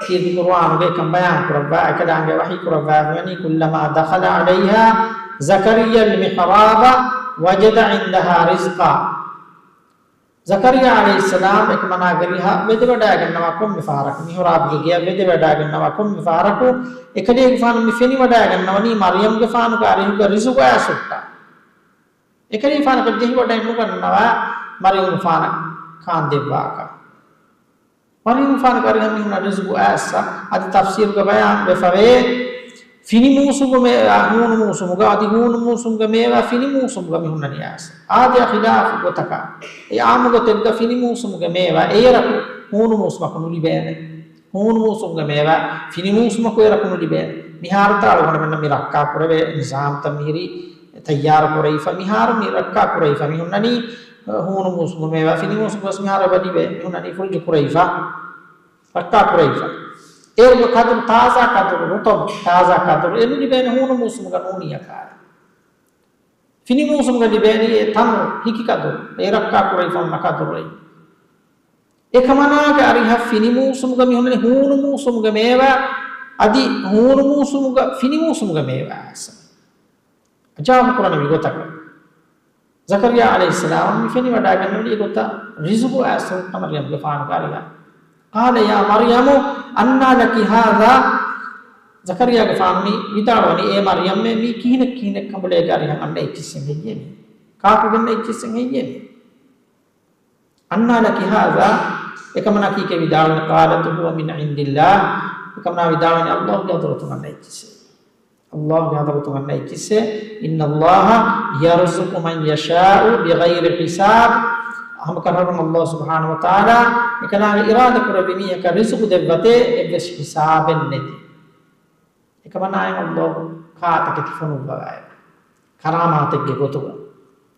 ކީރިތި ޤުރުއާނުގަ އެކަން ބަޔާން ކުރައްވާ، އެކަލާނގެ ވަޙީ ކުރައްވާފައިވަނީ، كلما دخل عليها زكريا المحراب وجد عندها رزقا. ޒަކަރިއްޔާ ޢަލައިހިއްސަލާމް އެކަމަނާ ގަރިހަށް ވެދެވަޑައިގަންނަވާ ކޮންމެ ފަހަރަކު، މިޙްރާބުގެ ގެޔަށް ވެދެވަޑައިގަންނަވާ ކޮންމެ ފަހަރަކު، އެކަލޭގެފާނު މި ފެނިވަޑައިގަންނަވަނީ މަރިޔަމްގެފާނުގެ އަރިހުގަ ރިޒުގު އައިސް ހުއްޓާ. އެކަލޭގެފާނަކަށް ޖެހިވަޑައެއް ނުގަންނަވާ މަރިޔަމްގެފާނަށް ކާން ދެއްވާކަށް. މަރިޔަމްގެފާނުގެ އަރިހަށް މިހުންނަ ރިޒުގު އައިސް، އަދި ތަފްސީރުގަ ބަޔާން ވެފަވޭ، ފިނި މޫސުމުގެ މޭވާ ހޫނު މޫސުމުގަ، އަދި ހޫނު މޫސުމުގެ މޭވާ ފިނި މޫސުމުގަ މިހުންނަނީ އައިސް. އާދަޔާ ޚިލާފު ގޮތަކަށް، އެ އާއްމު ގޮތެއްގަ ފިނި މޫސުމުގެ މޭވާ އޭރަކު ހޫނު މޫސުމަކު ނުލިބޭނެ. ހޫނު މޫސުމުގެ މޭވާ ފިނި މޫސުމަކު އޭރަކު ނުލިބޭނެ. މިހާރު ތާ އަޅުގަނޑުމެންނަށް މި ރައްކާ ކުރެވޭ ނިޒާމްތައް މިހިރީ ތައްޔާރު ކުރެވިފަ، މިހާރު މި ރައްކާ ކުރެވިފަ މިހުންނަނީ، ހޫނު މޫސުމުގެ މޭވާ ފިނި މޫސުމުގަ ވެސް މިހާރު އެބަ ލިބޭ، މިހުންނަނީ ފުރިޖު ކުރެވިފަ. ރައްކާ ކުރެވިފަ. އޭރުގެ ކަދުރު، ތާޒާ ކަދުރު، ރުޠަބު، ތާޒާ ކަދުރު އެ ނުލިބޭނެ ހޫނު މޫސުމުގަ ނޫނިއްޔާ ކާއެއް. ފިނި މޫސުމުގަ ލިބޭނީ އެ ތަނު ހިކި ކަދުރު، އެ ރައްކާ ކުރެވިފަ އޮންނަ ކަދުރު އެއް. އެކަމަނާގެ އަރިހަށް ފިނި މޫސުމުގަ މިހުންނަނީ ހޫނު މޫސުމުގެ މޭވާ، އަދި ހޫނު މޫސުމުގަ ފިނި މޫސުމުގެ މޭވާ އައިސް. އަޖާއިބު ކުރަނީ މި ގޮތަކަށް. ޒަކަރިއްޔާ ޢަލައިހިއްސަލާމް މި ފެނިވަޑައިގަންނަވަނީ އެގޮތަށް ރިޒުގު އައިސް ހުއްޓާ މަރިޔަމްގެފާނުގެ އަރިހަށް. قال يا مريم أنى لك هذا؟ ޒަކަރިއްޔާގެފާނު މި ވިދާޅުވަނީ، އޭ މަރިޔަމްމޭ، މީ ކިހިނެއް ކިހިނެއް ކަނބުލޭގެ އަރިހަށް އަންނަ އެއްޗިއްސެއް ހެއްޔޭ މީ؟ ކާކު ގެންނަ އެއްޗިއްސެއް ހެއްޔޭ މީ؟ أنى لك هذا؟ އެކަމަނާ ކީކޭ ވިދާޅުވަނީ؟ قالت هو من عند الله. އެކަމަނާ ވިދާޅުވަނީ ﷲގެ ޙަޟްރަތުން އަންނަ އެއްޗިއްސެއް. ﷲގެ ޙަޟްރަތުން އަންނަ އެއްޗިއްސެއް. إن الله يرزق من يشاء بغير حساب. ހަމަކަށަވަރުން ﷲ ސުބްޙާނަހޫ ވަތަޢާލާ އެކަލާނގެ އިރާދަކުރެއްވި މީހަކަށް ރިޒުޤު ދެއްވަތޭ އެއްވެސް ހިސާބެއް ނެތި. އެކަމަނާއަށް ﷲ ކާތަކެތި ފޮނުއްވަވާ ކަރާމާތެއްގެ ގޮތުގަ،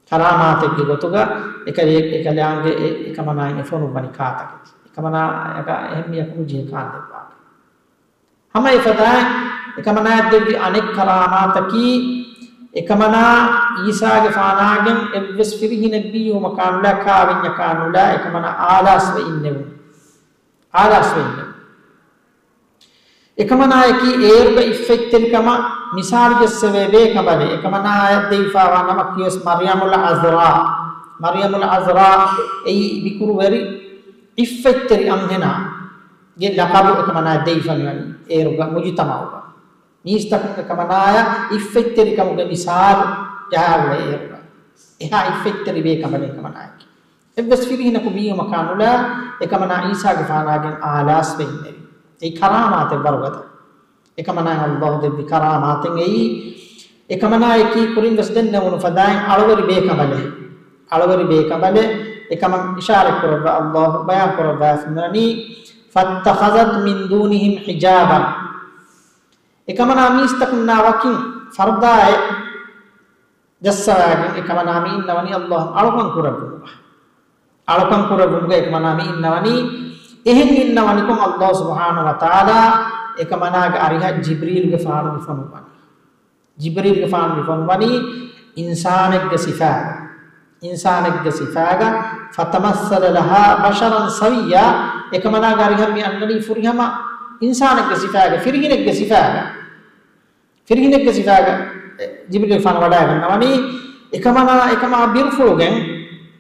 ކަރާމާތެއްގެ ގޮތުގަ އެކަލޭ-، އެކަލާނގެ އެ-، އެކަމަނާއަށް އެ ފޮނުއްވަނީ ކާތަކެތި. އެކަމަނާއަކަށް އެހެން މީހަކު ނުޖެހޭ ކާން ދެއްވާކަށް. ހަމަ އެފަދައިން އެކަމަނާއަށް ދެއްވި އަނެއް ކަރާމާތަކީ، އެކަމަނާ އީސާގެފާނާގެން އެއްވެސް ފިރިހިނެއް ބީއްވުމަކާ ނުލާ، ކާވެންޏަކާ ނުލާ، އެކަމަނާ އާލާސްވެ އިންނެވުން. އާލާސްވެ އިންނެވުން. އެކަމަނާޔަކީ އޭރުގެ އިއްފަތްތެރިކަމަށް މިސާލު ޖެއްސެވޭ ބޭކަނބަލެއް. އެކަމަނާޔަށް ދެވިފައިވާ ނަމަކީވެސް މަރްޔަމުލް ޢަޛްރާ. މަރްޔަމުލް ޢަޛްރާ އެއީ ބިކުރުވެރި އިއްފަތްތެރި އަންހެނާގެ ލަޤަބު އެކަމަނާޔަށް ދެވިފަ މިވަނީ އޭރުގަ މުޖުތަމަޢުގަ. މީސްތަކުން އެކަމަނާޔަށް އިއްފަތްތެރިކަމުގެ މިސާލު ޖަހާ އުޅޭ އޭރުގަ. އެހާ އިއްފަތްތެރި ބޭކަނބަލެއް އެކަމަނާޔަކީ. އެއްވެސް ފިރިހިނަކު ބީއުމަކާ ނުލާ، އެކަމަނާ އީސާގެފާނާގެން އާލާސްވެ އިންނެވި. އެއީ ކަރާމާތެއް ވަރުގަދަ. އެކަމަނާއަށް ﷲ ދެއްވި ކަރާމާތެއް އެއީ. އެކަމަނާޔަކީ ކުރިން ވެސް ދެންނެވުނު ފަދައިން އަޅުވެރި ބޭކަނބަލެއް. އަޅުވެރި ބޭކަނބަލެއް. އެކަމަށް އިޝާރަތް ކުރައްވާ ﷲ ބަޔާން ކުރައްވާފައިވަނީ، فاتخذت من دونهم حجابا. އެކަމަނާ މީސްތަކުންނާ ވަކިން ފަރުދާއެއް ޖައްސަވާގެން އެކަމަނާ މި އިންނަވަނީ ﷲ އަޅުކަން ކުރެއްވުމުގަ. އަޅުކަން ކުރެއްވުމުގަ އެކަމަނާ މި އިންނަވަނީ. އެހެން އިންނަވަނިކޮށް ﷲ ސުބްޙާނަހޫ ވަތަޢާލާ އެކަމަނާގެ އަރިހަށް ޖިބްރީލްގެފާނު މި ފޮނުއްވަނީ. ޖިބްރީލްގެފާނު މި ފޮނުއްވަނީ އިންސާނެއްގެ ސިފާގަ. އިންސާނެއްގެ ސިފާގަ. فتمثل لها بشرا سويا. އެކަމަނާގެ އަރިހަށް މި އަންނަނީ ފުރިހަމަ އިންސާނެއްގެ ސިފާގަ، ފިރިހިނެއްގެ ސިފާގަ. ފިރިހިނެއްގެ ސިފާގަ ޖިބްރީލްގެފާނު ވަޑައިގަންނަވަނީ، އެކަމަނާ، އެކަމާ ބިރުފުޅުގެން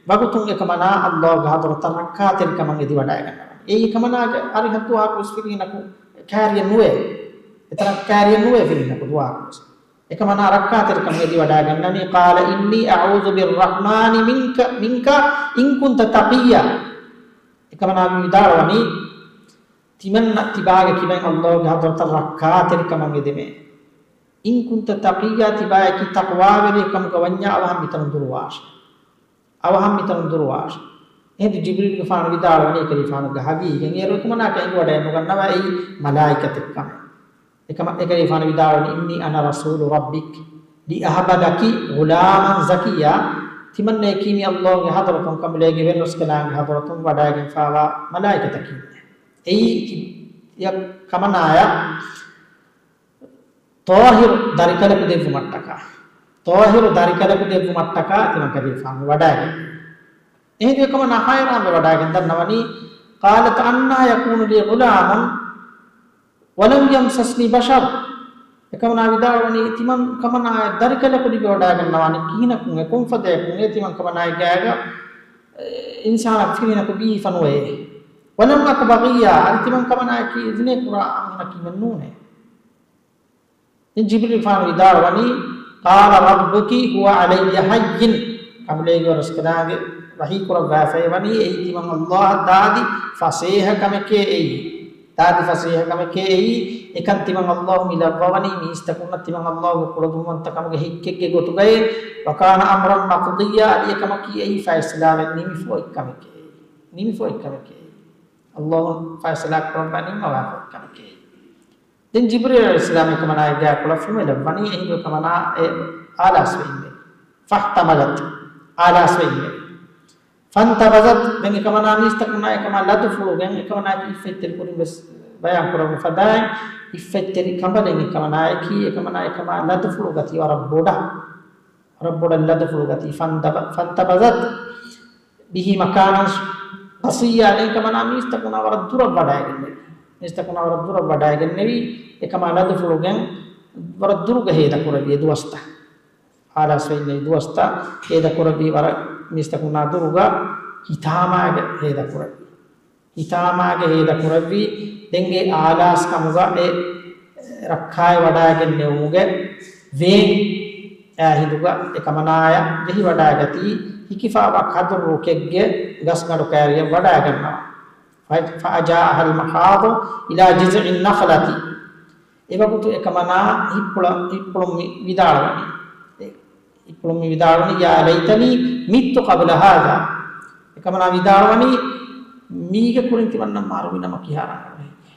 ވަގުތުން އެކަމަނާ ﷲގެ ޙަޟްރަތަށް ރައްކާތެރިކަމަށް އެދިވަޑައިގަންނަވަނީ. އެއީ އެކަމަނާގެ އަރިހަށް ދުވަހަކުވެސް ފިރިހިނަކު ކާރިއެއް ނުވޭ. އެތަނަށް ކާރިއެއް ނުވޭ ފިރިހިނަކު ދުވަހަކުވެސް. އެކަމަނާ ރައްކާތެރިކަމަށް އެދިވަޑައިގަންނަނީ، قال إني أعوذ بالرحمن منك، منك إن كنت تقيا. އެކަމަނާ މި ވިދާޅުވަނީ، ތިމަންނަ ތިބާގެ ކިބައިން ﷲގެ ޙަޟްރަތަށް ރައްކާތެރިކަމަށް އެދެމޭ. إن كنت تقيا، ތިބާޔަކީ ތަޤްވާވެރިއެއް ކަމުގަ ވަންޏާ އަވަހަށް މިތަނުން ދުރުވާށޭ. އަވަހަށް މިތަނުން ދުރުވާށޭ. އެހިނދު ޖިބްރީލްގެފާނު ވިދާޅުވަނީ އެކަލޭގެފާނުގެ ހަގީގަތް އޭރު އެކަމަނާއަކަށް އެނގިވަޑައެއް ނުގަންނަވާ އެއީ މަލާއިކަތެއް ކަމެއް. އެކަމަ-، އެކަލޭގެފާނު ވިދާޅުވަނީ، إني أنا رسول ربك لأهب لك غلاما زكيا. ތިމަންނަޔަކީ މި ﷲގެ ޙަޟްރަތުން، ކަނބުލޭގެ ވެރިރަސްކަލާނގެ ޙަޟްރަތުން ވަޑައިގެންފާވާ މަލާއިކަތަކީ. އެއީ އެ ކަމަނާޔަށް ޠާހިރު ދަރިކަލަކު ދެއްވުމަށްޓަކާ، ޠާހިރު ދަރިކަލަކު ދެއްވުމަށްޓަކާ ތިމަން ކަލޭގެފާނު ވަޑައިގެން. އެހިނދު އެކަމަނާ ހައިރާންވެ ވަޑައިގެން ދަންނަވަނީ، قالت أنى يكون لي غلام ولم يمسسني بشر. އެކަމަނާ ވިދާޅުވަނީ، ތިމަން ކަމަނާޔަށް ދަރިކަލަކު ލިބިވަޑައިގަންނަވާނީ ކިހިނަކުން އެ ކޮންފަދަޔަކުން އެ ތިމަން ކަމަނާގެ ގާގަ، އެ، އިންސާނަކު ފިރިހެނަކު ބީފަ ނުވޭ. ولم أك بغيا، އަދި ތިމަން ކަމަނާޔަކީ ޒިނޭ ކުރާ އަންހެނަކީމެއް ނޫނޭ. ދެން ޖިބްރީލްފާނު ވިދާޅުވަނީ، قال ربك هو علي هين. ކަނބުލޭގެ ވެރިރަސްކަލާނގެ ވަޙީ ކުރައްވާފައި ވަނީ، އެއީ ތިމަން ﷲ އަށް ދާދި ފަސޭހަ ކަމެކޭ އެއީ. ދާދި ފަސޭހަ ކަމެކޭ އެއީ. އެކަން ތިމަން ﷲ މި ލައްވަވަނީ މީސްތަކުންނަށް ތިމަން ﷲގެ ކުޅަދުންވަންތަ ކަމުގެ ހެއްކެއްގެ ގޮތުގައޭ. وكان أمرا مقضيا، އަދި އެކަމަކީ އެއީ ފައިސަލާވެ ނިމިފައި ކަމެކޭ. ނިމިފައި ކަމެކޭ. ﷲ ފައިސަލާ ކުރައްވާ ނިންމަވާ ކަމެކޭ. ދެން ޖިބްރީލް ޢަލައިހިއްސަލާމް އެކަމަނާގެ ގާ ކުޅަފިމެ ލައްވަނީ، އެހިނދު އެކަމަނާ އެ އާލާސްވެ އިންނެވި. فاحتملت، އާލާސްވެ އިންނެވި. فانتبذت، ދެން އެކަމަނާ މީސްތަކުންނާ އެކަމާ ލަދުފުޅުގެން، އެކަމަނާއަކީ އިއްފަތްތެރި ކުރިން ވެސް ބަޔާން ކުރެވުނު ފަދައިން، އިއްފަތްތެރި ކަނބަލެއް އެކަމަނާއަކީ، އެކަމަނާ އެކަމާ ލަދުފުޅު ގަތީ ވަރަށް ބޮޑަށް. ވަރަށް ބޮޑަށް ލަދުފުޅު ގަތީ. فانتب-، فانتبذت به مكانا قصيا، ދެން އެކަމަނާ މީސްތަކުންނާ ވަރަށް ދުރަށް ވަޑައިގެންނެވި. މީސްތަކުންނާ ވަރަށް ދުރަށް ވަޑައިގެންނެވި. އެކަމާ ލަދުފުޅުގެން ވަރަށް ދުރުގަ ހޭދަކުރެއްވި އެ ދުވަސްތައް. އާލާސްވެ އިންނެވި ދުވަސްތައް ހޭދަކުރެއްވި ވަރަށް މީސްތަކުންނާ ދުރުގަ، ހިތާމާގެ ހޭދަކުރެއްވި. ހިތާމާގެ ހޭދަކުރެއްވި. ދެން އެ އާލާސް ކަމުގަ އެ ރައްކާތެރި ވަޑައިގެންނެވުމުގެ ވޭން އާ ހިނދުގަ އެކަމަނާޔަށް ޖެހިވަޑައިގަތީ، ހިކިފާވާ ކަދުރު ރުކެއްގެ ގަސްގަނޑު ކައިރިއަށް ވަޑައިގަންނަވާ. ފަ-، فأجاءها المخاض إلى جذع النخلة. އެވަގުތު އެކަމަނާ ހިތްޕުޅަ-، ހިތްޕުޅުން މި ވިދާޅުވަނީ. އެ ހިތްޕުޅުން މި ވިދާޅުވަނީ، يا ليتني مِتُّ قبل هذا. ކަމަނާ ވިދާޅުވަނީ، މީގެ ކުރިން ތިމަންނަ މަރުވި ނަމަ ކިހާ ރަނގަޅު ހެއްޔޭ؟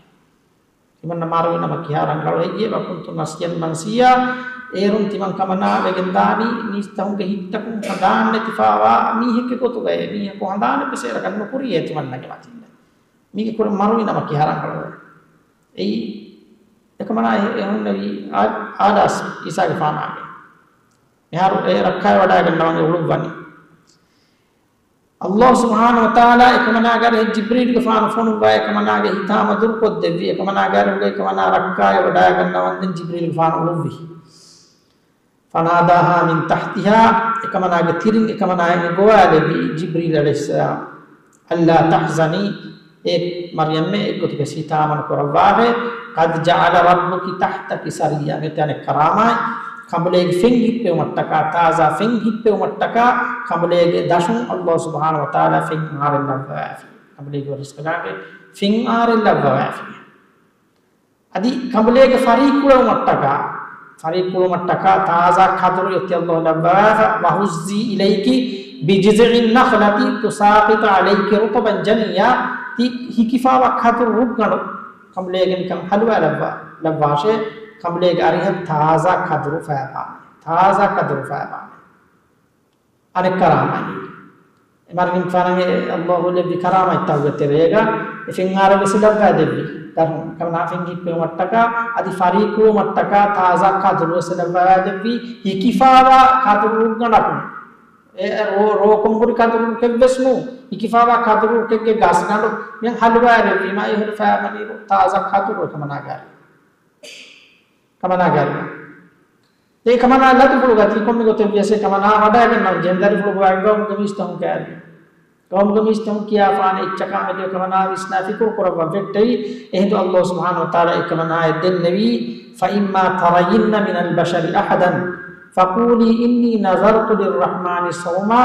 ތިމަންނަ މަރުވި ނަމަ ކިހާ ރަނގަޅު ހެއްޔޭ؟ وكنت نسيا منسيا. އޭރުން ތިމަން ކަމަނާ ވެގެންދާނީ މީސްތަކުންގެ ހިތްތަކުން ހަނދާން ނެތިފާވާ މީހެއްގެ ގޮތުގައޭ. މީހަކު ހަނދާނެއް ވެސް އޭރަކަށް ނުކުރިޔޭ ތިމަންނަގެ މަތިން. މީގެ ކުރިން މަރުވި ނަމަ ކިހާ ރަނގަޅުވޭ؟ އެއީ އެކަމަނާ އެ-، އެ ހުންނެވީ އާ-، އާލާސް އީސާގެފާނާގެ. މިހާރު އެ ރައްކާތް ވަޑައިގަންނަވަން އެ އުޅުއްވަނީ. ﷲ ސުބްޙާނަހޫ ވަތަޢާލާ އެކަމަނާގެ އަރިހަށް ޖިބްރީލުގެފާނު ފޮނުއްވާ އެކަމަނާގެ ހިތާމަ ދުރުކޮށްދެއްވި. އެކަމަނާގެ އަރިހުގައި އެކަމަނާ ރައްކާތް ވަޑައިގަންނަވަންދެން ޖިބްރީލުގެފާނު އުޅުއްވި. فناداها من تحتها، އެކަމަނާގެ ތިރިން އެކަމަނާއަށް ގޮވާލެއްވި ޖިބްރީލް ޢަލައިހިއްސަލާމް. ألا تحزني، އޭ މަރްޔަމްމޭ، އެއްގޮތަކަށް ހިތާމަ ނުކުރައްވާށޭ. قد جعل ربك تحتك سريا، މިއޮތީ އަނެއް ކަރާމާތް. ކަނބުލޭގެ ފެން ހިއްޕެވުމަށްޓަކާ، ތާޒާ ފެން ހިއްޕެވުމަށްޓަކާ، ކަނބުލޭގެ ދަށުން ﷲ ސުބްޙާނަހޫ ވަތަޢާލާ ފެން އަހަރެއް ލައްވަވާފި. ކަނބުލޭގެ ރިޒްޤަކާގެ ފެން އަހަރެއް ލައްވަވާފި. އަދި ކަނބުލޭގެ ފަރީއްކުޅެވުމަށްޓަކާ، ފަރީއްކުޅުމަށްޓަކާ ތާޒާ ކަދުރު އޮތީ ﷲ ލައްވަވާފަ. وهزي إليك بجذع النخلة تساقط عليك رطبا جنيا، ތި ހިކިފާވާ ކަދުރު ރުއްގަނޑު ކަނބުލޭގެ ނިކަން ހަލުވާލައްވާ، ލައްވާށޭ، ކަނބުލޭގެ އަރިހަށް ތާޒާ ކަދުރު ފައިބާނެ، ތާޒާ ކަދުރު ފައިބާނެ. އަނެއްކަރާމައި. އެ މަރިން ފާނަގެ ﷲ ލެއްވި ކަރާމަތްތަކުގެ ތެރޭގަ އެ ފެންއާރު ވެސް ލައްވާ ދެއްވި. ދަށުން ކަމަނާ ފެން ހިއްޕެވުމަށްޓަކާ، އަދި ފަރީއްކުޅުމަށްޓަކާ ތާޒާ ކަދުރު ވެސް ލައްވާ ދެއްވި. ހިކިފާވާ ކަދުރު ރުއްގަނޑަކުން. އެ ރޯ-، ރޯކޮން ހުރި ކަދުރު ރުކެއްވެސް ނޫން. ހިކިފާވާ ކަދުރު ރުކެއްގެ ގަސްގަނޑު މި ހަލުވާ ދެއްވީމާ އެ ހުރި ފައިބަނީރު ތާޒާ ކަދުރު ކަމަނާގާރި. ކަމަނާގާރި. އެ ކަމަނާ ލަދުފުޅުގަ ތި ކޮންމެ ގޮތެއް ވިޔަސް އެ ކަމަނާ ވަޑައިގަންނަވަން ޖެހެން ދަރިފުޅު ގޮވާގެން ގައުމުގެ މީސްތަކުން ކައިރި. ގައުމުގެ މީސްތަކުން ކިޔާފާނެ އެއްޗަކާ މެދު އެ ކަމަނާ ވިސްނާ ފިކުރު ކުރައްވަން ފެއްޓެވި. އެހިނދު ﷲ ސުބްޙާނަހޫ ވަތަޢާލާ އެ ކަމަނާއަށް ދެންނެވީ، فإما ترين من البشر أحدا فقولي إني نذرت للرحمن صوما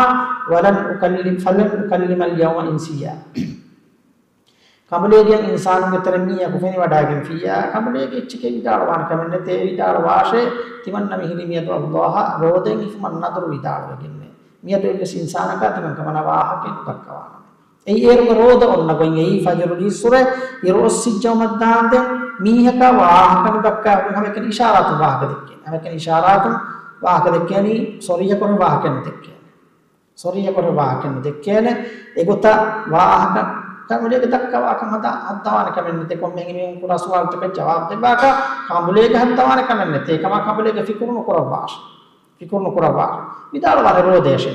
ولن أكلم، فلن أكلم اليوم إنسيا. ކަނބުލޭގެ އިންސާނުންގެ ތެރެ މީހަކު ފެނިވަޑައިގެންފިއްޔާ، ކަނބުލޭގެ އެއްޗެކޭ ވިދާޅުވާނެ ކަމެއް ނެތޭ. ވިދާޅުވާށޭ، ތިމަންނަ މިހިރީ މިއަދު ﷲ އަށް ރޯދައިން ހިފުމަށް ނަދުރު ވިދާޅުވެގެންނޭ. މިއަދު އެއްވެސް އިންސާނަކާ ތިމަން ކަމަނާ ވާހަކައެއް ނުދައްކަވާނަމޭ. އެއީ އޭރުގެ ރޯދަ އޮންނަ ގޮތް. އެއީ ފަޖުރު ލީއްސުރެ އިރު އޮއްސިއްޖައުމަށްދާންދެން މީހަކާ ވާހަކަ ނުދައްކާ ހަމައެކަނި އިޝާރާތުން ވާހަކަ ދެއްކޭނެ. ހަމައެކަނި އިޝާރާތުން ވާހަކަ ދެއްކޭނީ، ސޮރީހަކުރެ ވާހަކަ ނުދެއްކޭނެ. ސޮރީހަކުރެ ވާހަކަ ނުދެއްކޭނެ. އެގޮތަށް ވާހަކަ ކަނބުލޭގެ ދައްކަވާކަން ހަދާ، ހައްދަވާނެ ކަމެއް ނެތޭ. ކޮންމެހެން މީހުން ކުރާ ސުވާލުތަކަށް ޖަވާބު ދެއްވާކަށް ކަނބުލޭގެ ހައްދަވާނެ ކަމެއް ނެތޭ. އެކަމާ ކަނބުލޭގެ ފިކުރު ނުކުރައްވާށޭ. ފިކުރު ނުކުރައްވާށޭ. ވިދާޅުވާނެ ރޯދަޔަށޭ.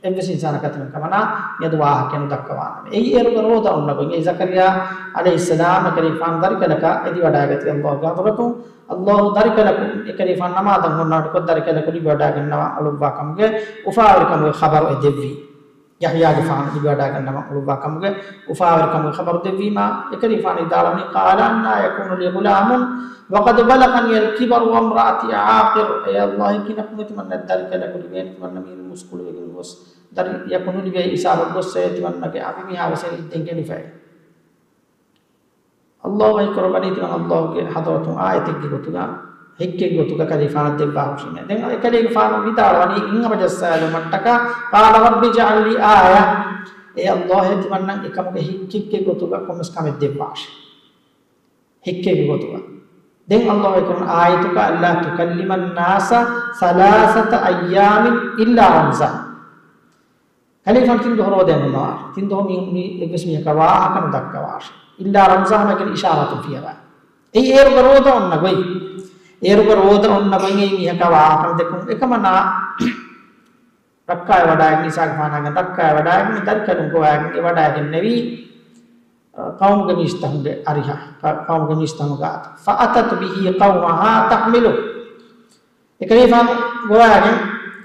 އެއްވެސް އިންސާނަކާ ތިމަން ކަމަނާ މިއަދު ވާހަކަ ނުދައްކަވާނަމޭ. އެއީ އޭރުގެ ރޯދަ އޮންނަ ގޮތް. އެއީ ޒަކަރިޔާ ޢަލައިހިއްސަލާމް އެކަލޭގެފާނު ދަރިކަލަކާ އެދިވަޑައިގަތީ ﷲ ގެ ޙަޟްރަތުން. ﷲ ދަރިކަލަކު އެކަލޭގެފާނު ނަމާދަށް ހުންނާނެ ގޮތް ދަރިކަލަކު ލިބިވަޑައިގަންނަވާ އުޅުއްވާ ކަމުގެ އުފާވެރިކަމުގެ ޚަބަރު އެ ދެއްވީ. ޔަޙްޔާގެފާނު ލިބިވަޑައިގަންނަވާ އުޅުއްވާ ކަމުގެ އުފާވެރިކަމުގެ ޚަބަރު ދެއްވީމާ، އެކަލޭގެފާނު ވިދާޅުވަނީ، قال أنى يكون لي غلام وقد بلغني الكبر وامرأتي عاقر. އޭ ﷲ، ކިހިނަކު މި ތިމަންނަ ދަރިކަލަކު ލިބޭނެ؟ ތިމަންނަ މީރު މުސްކުޅިވެގެން ގޮސް، ދަރިޔަކު ނުލިބޭ ހިސާބަށް ގޮއްސޭ، ތިމަންނަގެ އަނބިމީހާ ވެސް އެ އިއްދައިން ގެނެފައޭ. ﷲ ވަޙީކުރައްވަނީ ތިމަން ﷲ ގެ ޙަޟްރަތުން އާޔަތެއްގެ ގޮތުގަ، ހެއްކެއްގެ ގޮތުގަ ކަލޭގެފާނަށް ދެއްވާ ހުށީމޭ. ދެން އެކަލޭގެފާނު ވިދާޅުވަނީ ހިތްހަމަޖައްސާލުމަށްޓަކާ، قال رب اجعل لي آية. އޭ ﷲ، ތިމަންނަށް އެކަމުގެ ހެއްކެއްގެ ގޮތުގަ ކޮންމެސް ކަމެއް ދެއްވާށޭ. ހެއްކެއްގެ ގޮތުގަ. ދެން ﷲ ވަޙީކުރަނީ އާޔަތުގަ، ألا تكلم الناس ثلاثة أيام إلا رمزا. ކަލޭގެފާނު ތިން ދުވަހު ރޯދައިން ހުންނަވާށޭ. ތިން ދުވަހު މީ، މީ އެއްވެސް މީހަކާ ވާހަކަ ނުދައްކަވާށޭ. إلا رمزا، ހަމައެކަނި އިޝާރާތުން ފިޔަވާ. އެއީ އޭރުގަ ރޯދަ އޮންނަ ގޮތް. އޭރުގަ ރޯދަ އޮންނަ ގޮތް އެއީ މީހަކާ ވާހަކަ ނުދެއްކުން. އެކަމަނާ ރައްކާތް ވަޑައިގެން، އީސާގެފާނާގެން ރައްކާތް ވަޑައިގެން، ދަރިކަލުން ގޮވާގެން އެ ވަޑައިގެންނެވީ، އަ، ޤައުމުގެ މީސްތަކުންގެ އަރިހަށް، ޤަ-، ޤައުމުގެ މީސްތަކުން ގާތަށް. فأتت به قومها تحمله. އެކަލޭގެފާނު ގޮވާގެން،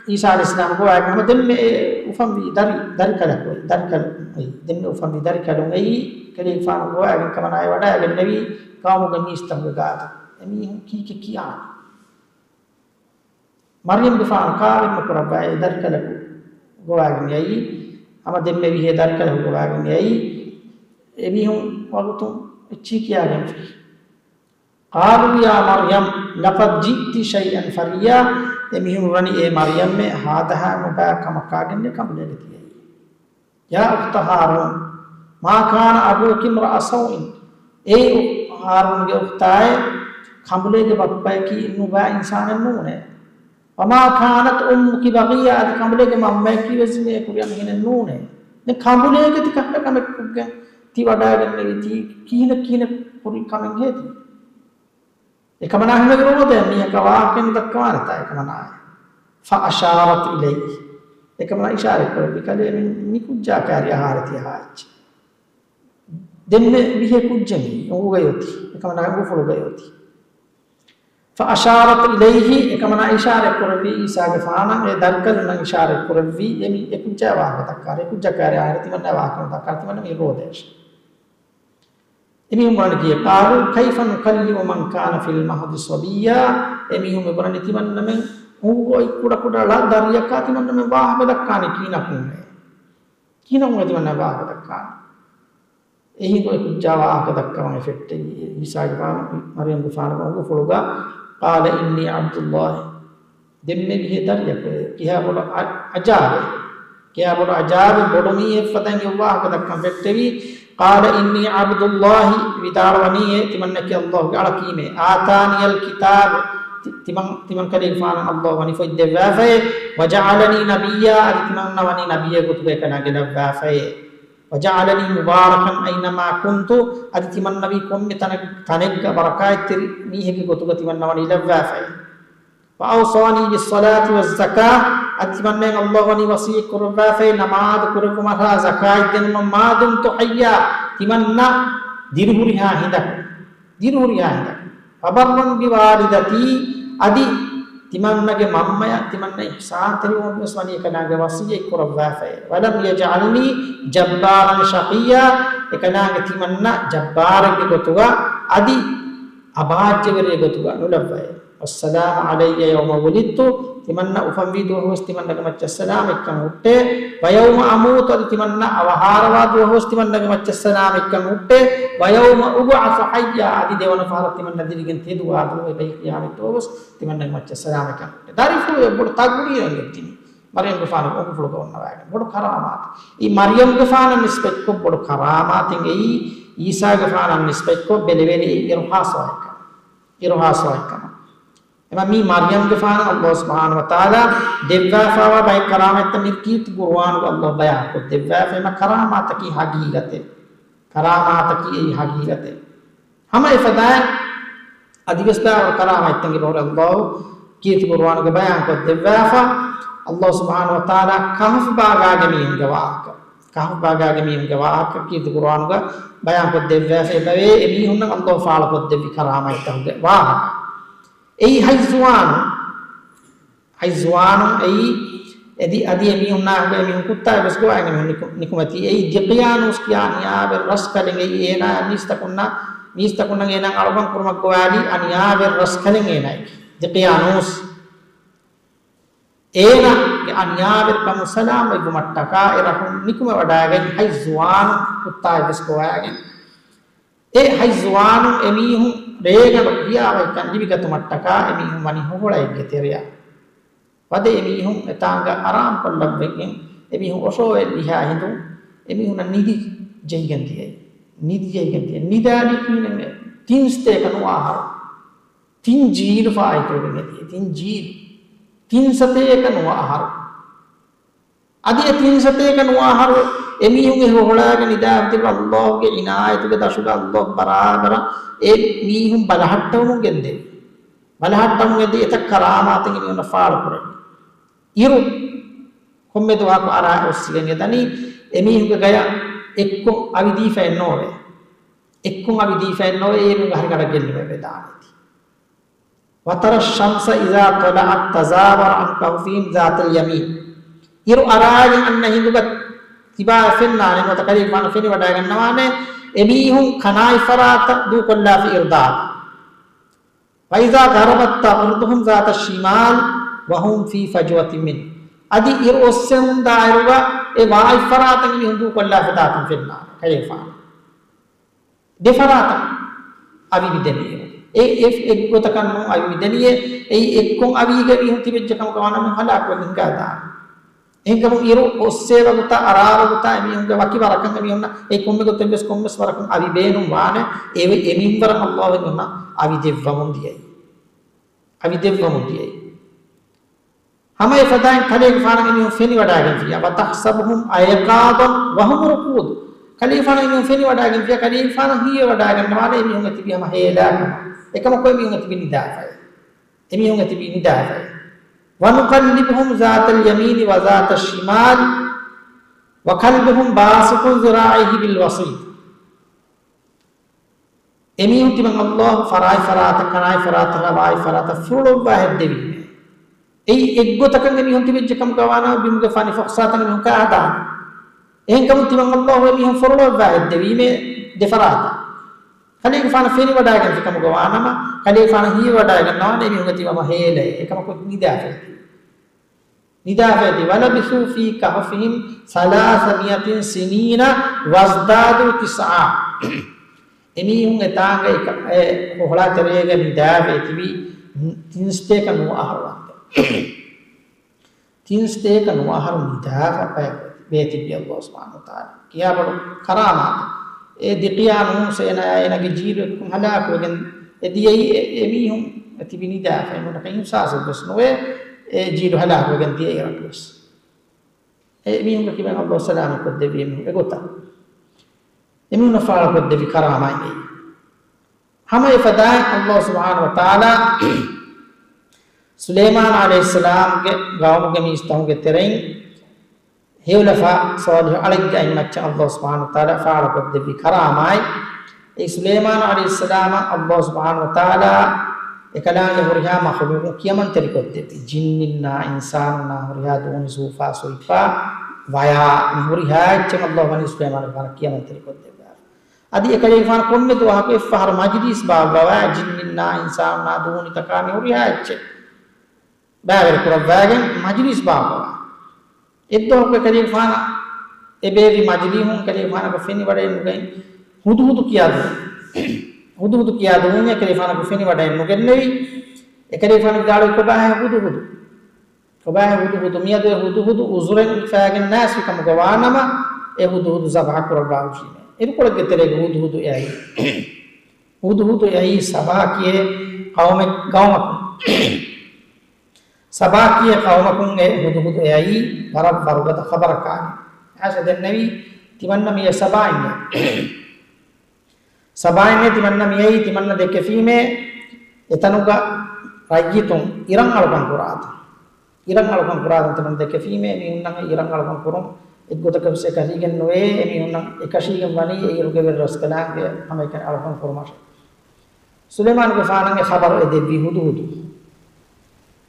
އީސާ ޢަލައިހިއްސަލާމް ގޮވާގެން ހަމަ ދެންމެ އެ އުފަންވީ ދަރި، ދަރިކަލަކު، ދަރިކަލު، އެ ދެންމެ އުފަންވީ ދަރިކަލުން އެއީ، އެކަލޭގެފާނު ގޮވާގެން ކަމަނާ އެ ވަޑައިގެންނެވީ ޤައުމުގެ މީސްތަކުންގެ ގާތަށް. އެމީހުން ކީކޭ ކިޔާނީ؟ މަރްޔަމްގެފާނު ކާވެން ނުކުރައްވާ އެ ދަރިކަލަކު ގޮވާގެން އައީ، ހަމަ ދެންމެ ވިހޭ ދަރިކަލަކު ގޮވާގެން އައީ، އެމީހުން ވަގުތުން އެއްޗިހި ކިޔާގެންފި. قالوا يا مريم لقد جئت شيئا فريا. އެމީހުން ވަނީ އޭ މަރްޔަމްމޭ ހާދަހާ ނުބައި ކަމަކާގެންނޭ ކަނބުލޭގަ ތިއައީ. يا أخت هارون ما كان أبوك امرأ سوء، އޭ ހާރޫންގެ އުޚްތާއޭ، ކަނބުލޭގެ ބައްޕަޔަކީ ނުބައި އިންސާނެއް ނޫނޭ. وما كانت أمك بغيا، އަދި ކަނބުލޭގެ މަންމަޔަކީ ވެސް މި ކުރިއަށް މިހެނެއް ނޫނޭ. ދެން ކަނބުލޭގެ ތި ކަހަލަ ކަމެއް ކޮށްގެން ތި ވަޑައިގެންނެވީ ތީ ކިހިނެއް ކިހިނެއް ކުރި ކަމެއްހޭ ތީ؟ އެކަމަނާ ހިމެގެ ރޯދައަށް މީހަކަށް ވާހަކައެއް ނުދައްކަވާނެތާ އެކަމަނާއަށް. فأشارت إليه، އެކަމަނާ އިޝާރަތް ކުރެއްވި ކަލޭ މި، މި ކުއްޖާ ކާރި އަހާރެ ތި އަހާ އެއްޗެއް. ދެންމެ ވިހޭ ކުއްޖެއް މީ އުނގުގައި އޮތީ، އެކަމަނާ އުނގުފުޅުގައި އޮތީ. فأشارت إليه، އެކަމަނާ އިޝާރަތް ކުރެއްވީ އީސާގެފާނަށް އެ ދަރިކަލުންނަށް އިޝާރަތް ކުރެއްވީ އެ މި، އެ ކުއްޖާ ވާހަކަ ދައްކާ، އެ ކުއްޖާ ކާރި އަހާރެ ތިމަންނާ ވާހަކަ ނުދައްކާ ތިމަންނަ މީ ރޯދައަށް. އެމީހުން ވަނީ ކިޔޭ، قالوا كيف نكلم من كان في المهد صبيا، އެމީހުން މިބުނަނީ ތިމަންނަމެން އުނގުގައި ކުޑަކުޑަ ޅަ ދަރިޔަކާ ތިމަންނަމެން ވާހަކަ ދައްކާނީ ކީނަކުންނޭ؟ ކީނަކުން ތިމަންނަމެން ވާހަކަ ދައްކާނީ؟ އެހިނދު އެ ކުއްޖާ ވާހަކަ ދައްކަވަން އެ ފެއްޓެވީ އީސާގެފާނު މަރިޔަމްގެފާނުގެ އުނގުފުޅުގަ، قال إني عبد الله، ދެންމެ ވިހޭ ދަރިޔަކު. ކިހާ ބޮޑު އަ-، އަޖާބެއް. ކިހާ ބޮޑު އަޖާބެއް، ބޮޑު މީހެއް ފަދައިން އެ ވާހަކަ ދައްކަން ފެއްޓެވީ. قال إني عبد الله، ވިދާޅުވަނީ އެ ތިމަންނަކީ ﷲ ގެ އަޅަކީމޭ. آتاني الكتاب، ތި-، ތިމަން-، ތިމަން ކަލޭގެފާނަށް ﷲ ވަނި ފޮތް ދެއްވާފައޭ. وجعلني نبيا، އަދި ތިމަންނަ ވަނީ ނަބިއްޔެއް ގޮތުގައި ކަނާގެ ލައްވާފައޭ. وجعلني مباركا أينما كنت، އަދި ތިމަންނަވީ ކޮންމެ ތަނެއް-، ތަނެއްގަ ބަރަކާތްތެރި މީހެއްގެ ގޮތުގަ ތިމަންނަ ވަނީ ލައްވާފައޭ. وأوصاني بالصلاة والزكاة، އަދި ތިމަންނައަށް ﷲ ވަނީ ވަޞިއްޔަތް ކުރައްވާފައި، ނަމާދު ކުރެއްވުމަށާ ޒަކާތް ދިނުމަށް، ما دمت حيا، ތިމަންނަ ދިރިހުރިހާ ހިނދަކު، ދިރިހުރިހާ ހިނދަކު. وبرا بوالدتي، އަދި ތިމަންނަގެ މަންމަޔަށް ތިމަންނަ އިޙްސާންތެރިވުމަށްވެސް ވަނީ އެކަނާގެ ވަޞިއްޔަތް ކުރައްވާފައި. ولم يجعلني جبارا شقيا، އެކަނާގެ ތިމަންނަ ޖައްބާރެއްގެ ގޮތުގަ އަދި އަބާއްޖަވެރިއެއް ގޮތުގަ ނުލައްވައޭ. والسلام علي يوم ولدت، ތިމަންނަ އުފަންވީ ދުވަހުވެސް ތިމަންނަގެ މައްޗަށް ސަލާމަތްކަން ހުއްޓޭ. ويوم أموت، އަދި ތިމަންނަ އަވަހާރަވާ ދުވަހުވެސް ތިމަންނަގެ މައްޗަށް ސަލާމަތްކަން ހުއްޓޭ. ويوم أبعث حيا، އަދި ދެވަނަ ފަހަރަށް ތިމަންނަ ދިރިގެން ތެދުވާ ދުވަހު އެބަހީ ޤިޔާމަތް ދުވަހުވެސް ތިމަންނަގެ މައްޗަށް ސަލާމަތްކަން ހުއްޓޭ. ދަރިފުޅު އެއްބޮޑު ތަގުރީރެއް ލެއްވިނީ މަރިޔަމްގެފާނު އުނގުފުޅުގަ އޮންނަވައިގެން. ބޮޑު ކަރާމާތެއް. އެއީ މަރިޔަމްގެފާނަށް ނިސްބަތްކޮށް ބޮޑު ކަރާމާތެއް. އެއީ އީސާގެފާނަށް ނިސްބަތްކޮށް ބެލެވޭނެ އެއީ އިރުހާސްވާހެއްކަމަށް. އިރުހާސްވާހެއްކަމަށް. އެމަ މީ މަރިޔަމްގެފާނަށް ﷲ ސުބްޙާނަހޫ ވަތަޢާލާ ދެއްވާފައިވާ ބައެއް ކަރާމަތްތައް މި ކީރިތި ޤުރުއާނުގަ ﷲ ބަޔާންކޮށް ދެއްވާފަ. އެމަ ކަރާމާތަކީ ހަގީގަތެއް. ކަރާމާތަކީ އެއީ ހަގީގަތެއް. ހަމަ އެފަދައިން އަދިވެސް ބައިވަރު ކަރާމަތްތަކެއް ބަހުރެ ﷲ ކީރިތި ޤުރުއާނުގަ ބަޔާންކޮށް ދެއްވާފަ. ﷲ ސުބްޙާނަހޫ ވަތަޢާލާ ކަހަފް ބާގާގެ މީހުންގެ ވާހަކަ، ކަހަފް ބާގާގެ މީހުންގެ ވާހަކަ ކީރިތި ޤުރުއާނުގަ ބަޔާންކޮށް ދެއްވާފަ އެބަވޭ، އެ މީހުންނަށް ﷲ ފާޅުކޮށްދެއްވި ކަރާމަތްތަކުގެ ވާހަކަ. އެއީ ހައްޒުވާނު، ހައްޒުވާނު އެއީ، އެދި-، އަދި އެމީހުންނާ ހުރެ އެމީހުން ކުއްތާ ވެސް ގޮވާ އެނގެމީހުން ނިކު-، ނިކުމެތީ. އެއީ ދިޤްޔާނޫސް ކިޔާ އަނިޔާވެރި ރަސްކަލެއް. އެއީ އޭނާ މީސްތަކުންނަށް، މީސްތަކުންނަށް އޭނާ އަޅުކަން ކުރުމަށް ގޮވާލި އަނިޔާވެރި ރަސްކަލެއް އޭނާއެކީ. ދިޤްޔާނޫސް. އޭނާގެ އަނިޔާވެރިކަމުން ސަލާމަތްވުމަށްޓަކާ އެ ރަށުން ނިކުމެވަޑައިގެން ހައްޒުވާނު ކުއްތާއެއް ވެސް ގޮވައިގެން. އެ ހައްޒުވާނު އެމީހުން ރޭގަނޑު ހިޔާވަހިކަން ލިބިގަތުމަށްޓަކާ އެމީހުން ވަނީ ހޮހޮޅައެއްގެ ތެރެއަށް. ވަދެ އެމީހުން އެތާނގަ އަރާމްކޮށްލައްވެގެން އެމީހުން އޮށޯވެލިހާ ހިނދުން އެމީހުންނަށް ނިދި ޖެހިގެން ދިޔައީ. ނިދި ޖެހިގެން ދިޔައީ. ނިދާލީ ކިހިނެއް؟ ތިން ސަތޭކަ ނުވަ އަހަރު. ތިން ޖީލު ފާއިތުވެގެން އެދިޔަ. ތިން ޖީލު. ތިން ސަތޭކަ ނުވަ އަހަރު. އަދި އެ ތިން ސަތޭކަ ނުވަ އަހަރު އެމީހުން އެ ހޮހޮޅާގެ ނިދާފަތި ﷲ ގެ އިނާޔަތުގެ ދަށުގަ ﷲ ބަރާބަރަށް އެ މީހުން ބަލަހައްޓަވަމުން ގެންދެވި. ބަލަހައްޓަވަމުން ގެންދިޔަ އެތައް ކަރާމާތެއް އެމީހުންނަށް ފާޅުކުރެއްވި. އިރު ކޮންމެ ދުވަހަކު އަރާ އޮއްސިގެން އެދަނީ އެމީހުންގެ ގަޔަށް އެއްކޮށް އަވި ދީފައެއް ނޯވޭ. އެއްކޮށް އަވި ދީފައެއް ނޯވޭ، އޭރުން ހަރިގަނޑަށް ގެއްލުމެއް ވެދާނެތީ. وترى الشمس إذا طلعت تزاور عن كهفهم ذات اليمين. އިރު އަރާގެން އަންނަ ހިނދުގަ ތިބާ ފެންނާނެ، ނުވަތަ ކަލޭގެފާނު ފެނިވަޑައިގަންނަވާނެ، އެމީހުން ކަނާތް ފަރާތަށް ދޫކޮށްލާފަ އިރު ދާތީ. وإذا غربت تقرضهم ذات الشمال وهم في فجوة منه. އަދި އިރު އޮއްސެވުން ދާއިރުގަ އެ ވާތް ފަރާތަށް އެމީހުން ދޫކޮށްލާފަ ދާތީ ފެންނާނެ ކަލޭގެފާނު. ދެ ފަރާތަށް އަވި މިދެނީ. އެ، އެ، އެއްގޮތަކަށް ނޫން އަވި މިދެނީ. އެއީ އެއްކޮށް އަވީގަ މީހުން ތިބެއްޖެ ކަމަކަށް ވާނަމަ ހަލާކުވެގެން ހިނގާދާނެ. އެހެންކަމުން އިރު އޮއްސޭ ވަގުތާ، އަރާ ވަގުތާ އެމީހުންގެ ވަކި ވަރަކަށް އެމީހުންނަށް އެ ކޮންމެ ގޮތެއްވެސް ކޮންމެސް ވަރަކުން އަވި ބޭނުން ވާނެ. އެ، އެ މިންވަރަށް އައްލާހު އެމީހުންނަށް އަވި ދެއްވަމުން ދިޔައީ. އަވި ދެއްވަމުން ދިޔައީ. ހަމަ އެފަދައިން ކަލޭގެފާނަށް އެމީހުން ފެނިވަޑައިގެންފިއްޔާ، وتحسبهم أيقاظا وهم رقود. ކަލޭގެފާނަށް އެމީހުން ފެނިވަޑައިގެންފިއްޔާ، ކަލޭގެފާނަށް ހީވެވަޑައިގަންނަވާނެ އެމީހުން އެތިބީ ހަމަ ހޭލާ ކަމަށް. އެކަމަކު އެމީހުން އެތިބީ ނިދާފައި. އެމީހުން އެތިބީ ނިދާފައި. ونقلبهم ذات اليمين وذات الشمال وكلبهم باسط ذراعيه بالوصيد. އެމީހުން ތިމަން އައްލާހު ފަރާތް ފަރާތަށް، ކަނާތް ފަރާތަށް، ވާތް ފަރާތަށް ފުރޮޅޮއްވާ ހެއްދެވީމޭ. އެއީ އެއްގޮތަކަށް އެމީހުން ތިބެއްޖެ ކަމުގަ ވާނަމަ، ބިމުގެ ފަނި ފައްސާތަން އެމީހުން ކާދާނެ. އެހެންކަމުން ތިމަން އައްލާހު އެމީހުން ފުރޮޅޮއްވާ ހެއްދެވީމޭ ދެ ފަރާތަށް. ކަލޭގެފާނަށް ފެނިވަޑައިގެންފި ކަމުގަ ވާނަމަ، ކަލޭގެފާނަށް ހީވަޑައިގަންނަވާނެ އެމީހުން އެތިބީ ހަމަ ހޭލައޭ. އެކަމަކު ނިދާފައި. ނިދާފައި. ولبثوا في كهفهم ثلاثمائة سنين وازدادوا تسعا. އެމީހުން އެތާނގަ އެ ކަ-، އެ ކޮހޮޅާ ތެރޭގަ ނިދާފައި ތިބީ ތިން ސަތޭކަ ނުވަ އަހަރު ވަންދެން. ތިން ސަތޭކަ ނުވަ އަހަރު ނިދާފަ ބޭތިބި އައްލާހު ސުބްޙާނަހު ވަތަޢާލާ. ކިޔާބަލަ ކަރާމާތެއް. އެ ދި ކިޔާ ނޫސް އޭނާ އޭނާގެ ޖީލު އެކު ހަލާކުވެގެން އެ ދިޔައީ އެ، އެމީހުން އެ ތިބި ނިދާފައި. އެމީހުންނަކަށް އިހްސާސެއްވެސް ނުވޭ އެ ޖީލު ހަލާކުވެގެން ދިޔައިރަކުވެސް. އެ މީހުންގެ ކިބައިން އައްލާހު ސަލާމަތް ކޮށްދެއްވީ އެމީހުން އެގޮތަށް. އެމީހުންނަށް ފާޅުކޮށްދެއްވި ކަރާމާތް އެއީ. ހަމަ އެފަދައިން އައްލާހު ސުބްޙާނަހު ވަތަޢާލާ ސުލައިމާނު ޢަލައިހިއްސަލާމްގެ ގައުމުގެ މީސްތަކުންގެ ތެރެއިން ހެޔޮލަފާ ޞާލިޙު އަޅެއްގެ އަތްމައްޗަށް އައްލާހު ސުބްޙާނަހު ވަތަޢާލާ ފާޅުކޮށްދެއްވި ކަރާމާތް. އެ ސުލައިމާނު ޢަލައިހިއްސަލާމަށް އައްލާހު ސުބްޙާނަހު ވަތަޢާލާ އެކަލާނގެ ހުރިހާ މަޚުލޫޤު ކިޔަމަންތެރިކޮށްދެއްވި. ޖިންނިންނާ، އިންސާނުންނާ ހުރިހާ ދޫނި ސޫފާ ސުއިފާ ވަޔާ މި ހުރިހާ އެއްޗެއް އައްލާހު ވަނީ ސުލައިމާނުގެފާނަށް ކިޔަމަންތެރިކޮށްދެއްވާފަ. އަދި އެކަލޭގެފާނު ކޮންމެ ދުވަހަކު އެއްފަހަރު މަޖިލީސް ބާއްވަވާ، ޖިންނިންނާ އިންސާނުންނާ ދޫނިތަކާ މި ހުރިހާ އެއްޗެއް ބައިވެރިކުރައްވާގެން މަޖިލީސް ބާއްވަވާ. އެއްދުވަހަކު އެކަލޭގެފާނަށް އެބޭއްވި މަޖިލީހުން އެކަލޭގެފާނަކަށް ފެނިވަޑައެއްނުގަތް ހުދުހުދު ކިޔާދުވަން. ހުދުހުދު ކިޔާދުވަންޏާ އެކަލޭގެފާނަކަށް ފެނިވަޑައެއްނުގެންނެވި. އެކަލޭގެފާނު ވިދާޅުވި ކޮބާހޭ ހުދުހުދު؟ ކޮބާހޭ ހުދުހުދު؟ މިއަދު އެ ހުދުހުދު އުޒުރެއް އުފައިގެން ނާސްވި ކަމުގަ ވާނަމަ، އެ ހުދުހުދު ޒަބަހަ ކުރައްވާ ހުށީމޭ. އިރުކޮޅެއްގެ ތެރޭގަ ހުދުހުދު އެ އައީ. ހުދުހުދު އެ އައީ ސަބާ ކިޔޭ ޤައުމެއް، ޤައުމަކުން. ސަބާ ކިޔޭ ޤައުމަކުން އެ ހުދުހުދު އެ އައީ ވަރަށް ވަރުގަދަ ޚަބަރަކާގެން. އައިސާ ދެންނެވީ ތިމަންނަ މިއީ ސަބާއިންނޭ. ސަބާއިންނޭ ތިމަންނަ މިއައީ ތިމަންނަ ދެކެފީމޭ އެތަނުގަ ރައްޔިތުން އިރަށް އަޅުކަން ކުރާތަން. އިރަށް އަޅުކަން ކުރާތަން ތިމަން ދެކެފީމޭ މީހުންނަށް އިރަށް އަޅުކަން ކުރުން އެއްގޮތަކަށް ވެސް އެކަށީގެން ނުވޭ. އެމީހުންނަށް އެކަށީގެން ވަނީ އެ އިރުގެ ވެރިރަސްކަލާނގެ ހަމައެކަނި އަޅުކަން ކުރުމަށް. ސުލައިމާނުގެފާނަށް އެ ޚަބަރު އެ ދެއްވީ ހުދުހުދު.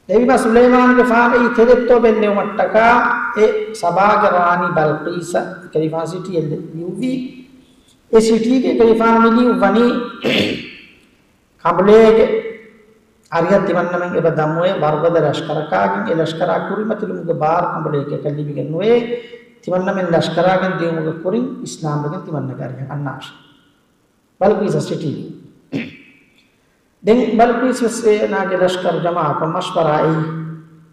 ދެވީމަ ސުލައިމާނުގެފާނު އެއީ ތެދެއްތޯ ބެއްލެވުމަށްޓަކާ އެ ސަބާގެ ރާނީ ބަލްޤީސަށް އެކަލޭގެފާނު ސިޓީއެއް ލިޔުއްވީ. އެ ސިޓީގެ އެކަލޭގެފާނު މި ލިޔުއްވަނީ ކަނބުޅޭގެ އަރިހަށް ތިމަންނަމެން އެބަ ދަމުވޭ ވަރުގަދަ ލަޝްކަރަކާގެން އެ ލަޝްކަރާ ކުރިމަތިލުމުގެ ބާރު ކަނބުޅޭގެ އެކަށް ލިބިގެން ނުވޭ. ތިމަންނަމެން ލަޝްކަރާގެން ދިއުމުގެ ކުރިން އިސްލާމްވެގެން ތިމަންނަގެ އަރިހަށް އަންނާށޭ. ބަލްޤީސަށް ސިޓީ. ދެން ބަލްޤީސް ވެސް އޭނާގެ ލަޝްކަރު ޖަމާކޮށް މަޝްވަރާ އެއީ.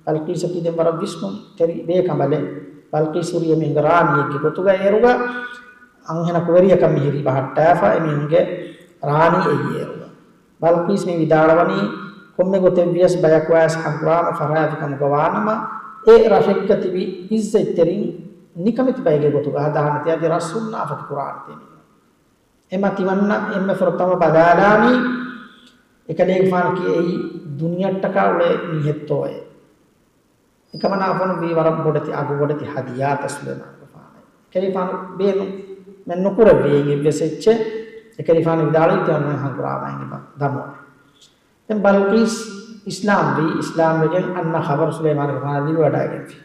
ބަލްޤީސަކީ ދެން ވަރަށް ވިސްނުންތެރި ބޭކަނބަލެއް. ބަލްޤީސް ހުރީ އެމީހުންގެ ރާނީއެއްގެ ގޮތުގަ އޭރުގަ އަންހެނަކު ވެރިޔަކަށް މިހިރީ ބަހައްޓާފަ އެމީހުންގެ ރާނީ އެއީ އޭރުގަ. ބަލްޤީސް މި ވިދާޅުވަނީ ކޮންމެ ގޮތެއްވިޔަސް ބަޔަކު އައިސް ހަނގުރާމަ ފަށާފި ކަމުގަ ވާނަމަ، އެ ރަށެއްގަ ތިބި އިއްޒަތްތެރިން ނިކަމެތި ބައެއްގެ ގޮތުގަ ހަދާނެތީ އަދި ރަސް ހުންނާފަތި ކުރާނެތީ މީހުން. އެމަ ތިމަންނަ އެންމެ ފުރަތަމަ ބަލާލާނީ އެކަލޭގެފާނަކީ އެއީ ދުނިޔެއަށްޓަކާ އުޅޭ މީހެއްތޯއޭ. އެކަމަނާ ފޮނުއްވީ ވަރަށް ބޮޑެތި އަގު ބޮޑެތި ހަދިޔާތައް ސުލައިމާނުގެފާނަށް. އެކަލޭގެފާނު ބޭނުމެއް ނުކުރެއްވި އެއްވެސް އެއްޗެއް. އެކަލޭގެފާނު ވިދާޅުވީ ތިމަންނަމެން ހަނގުރާމައިން އެބަ ދަމުވާ. ދެން ބަލްޤީސް އިސްލާމްވީ، އިސްލާމްވެގެން އަންނަ ޚަބަރު ސުލައިމާނުގެފާނަށް ލިބިވަޑައިގެންފި.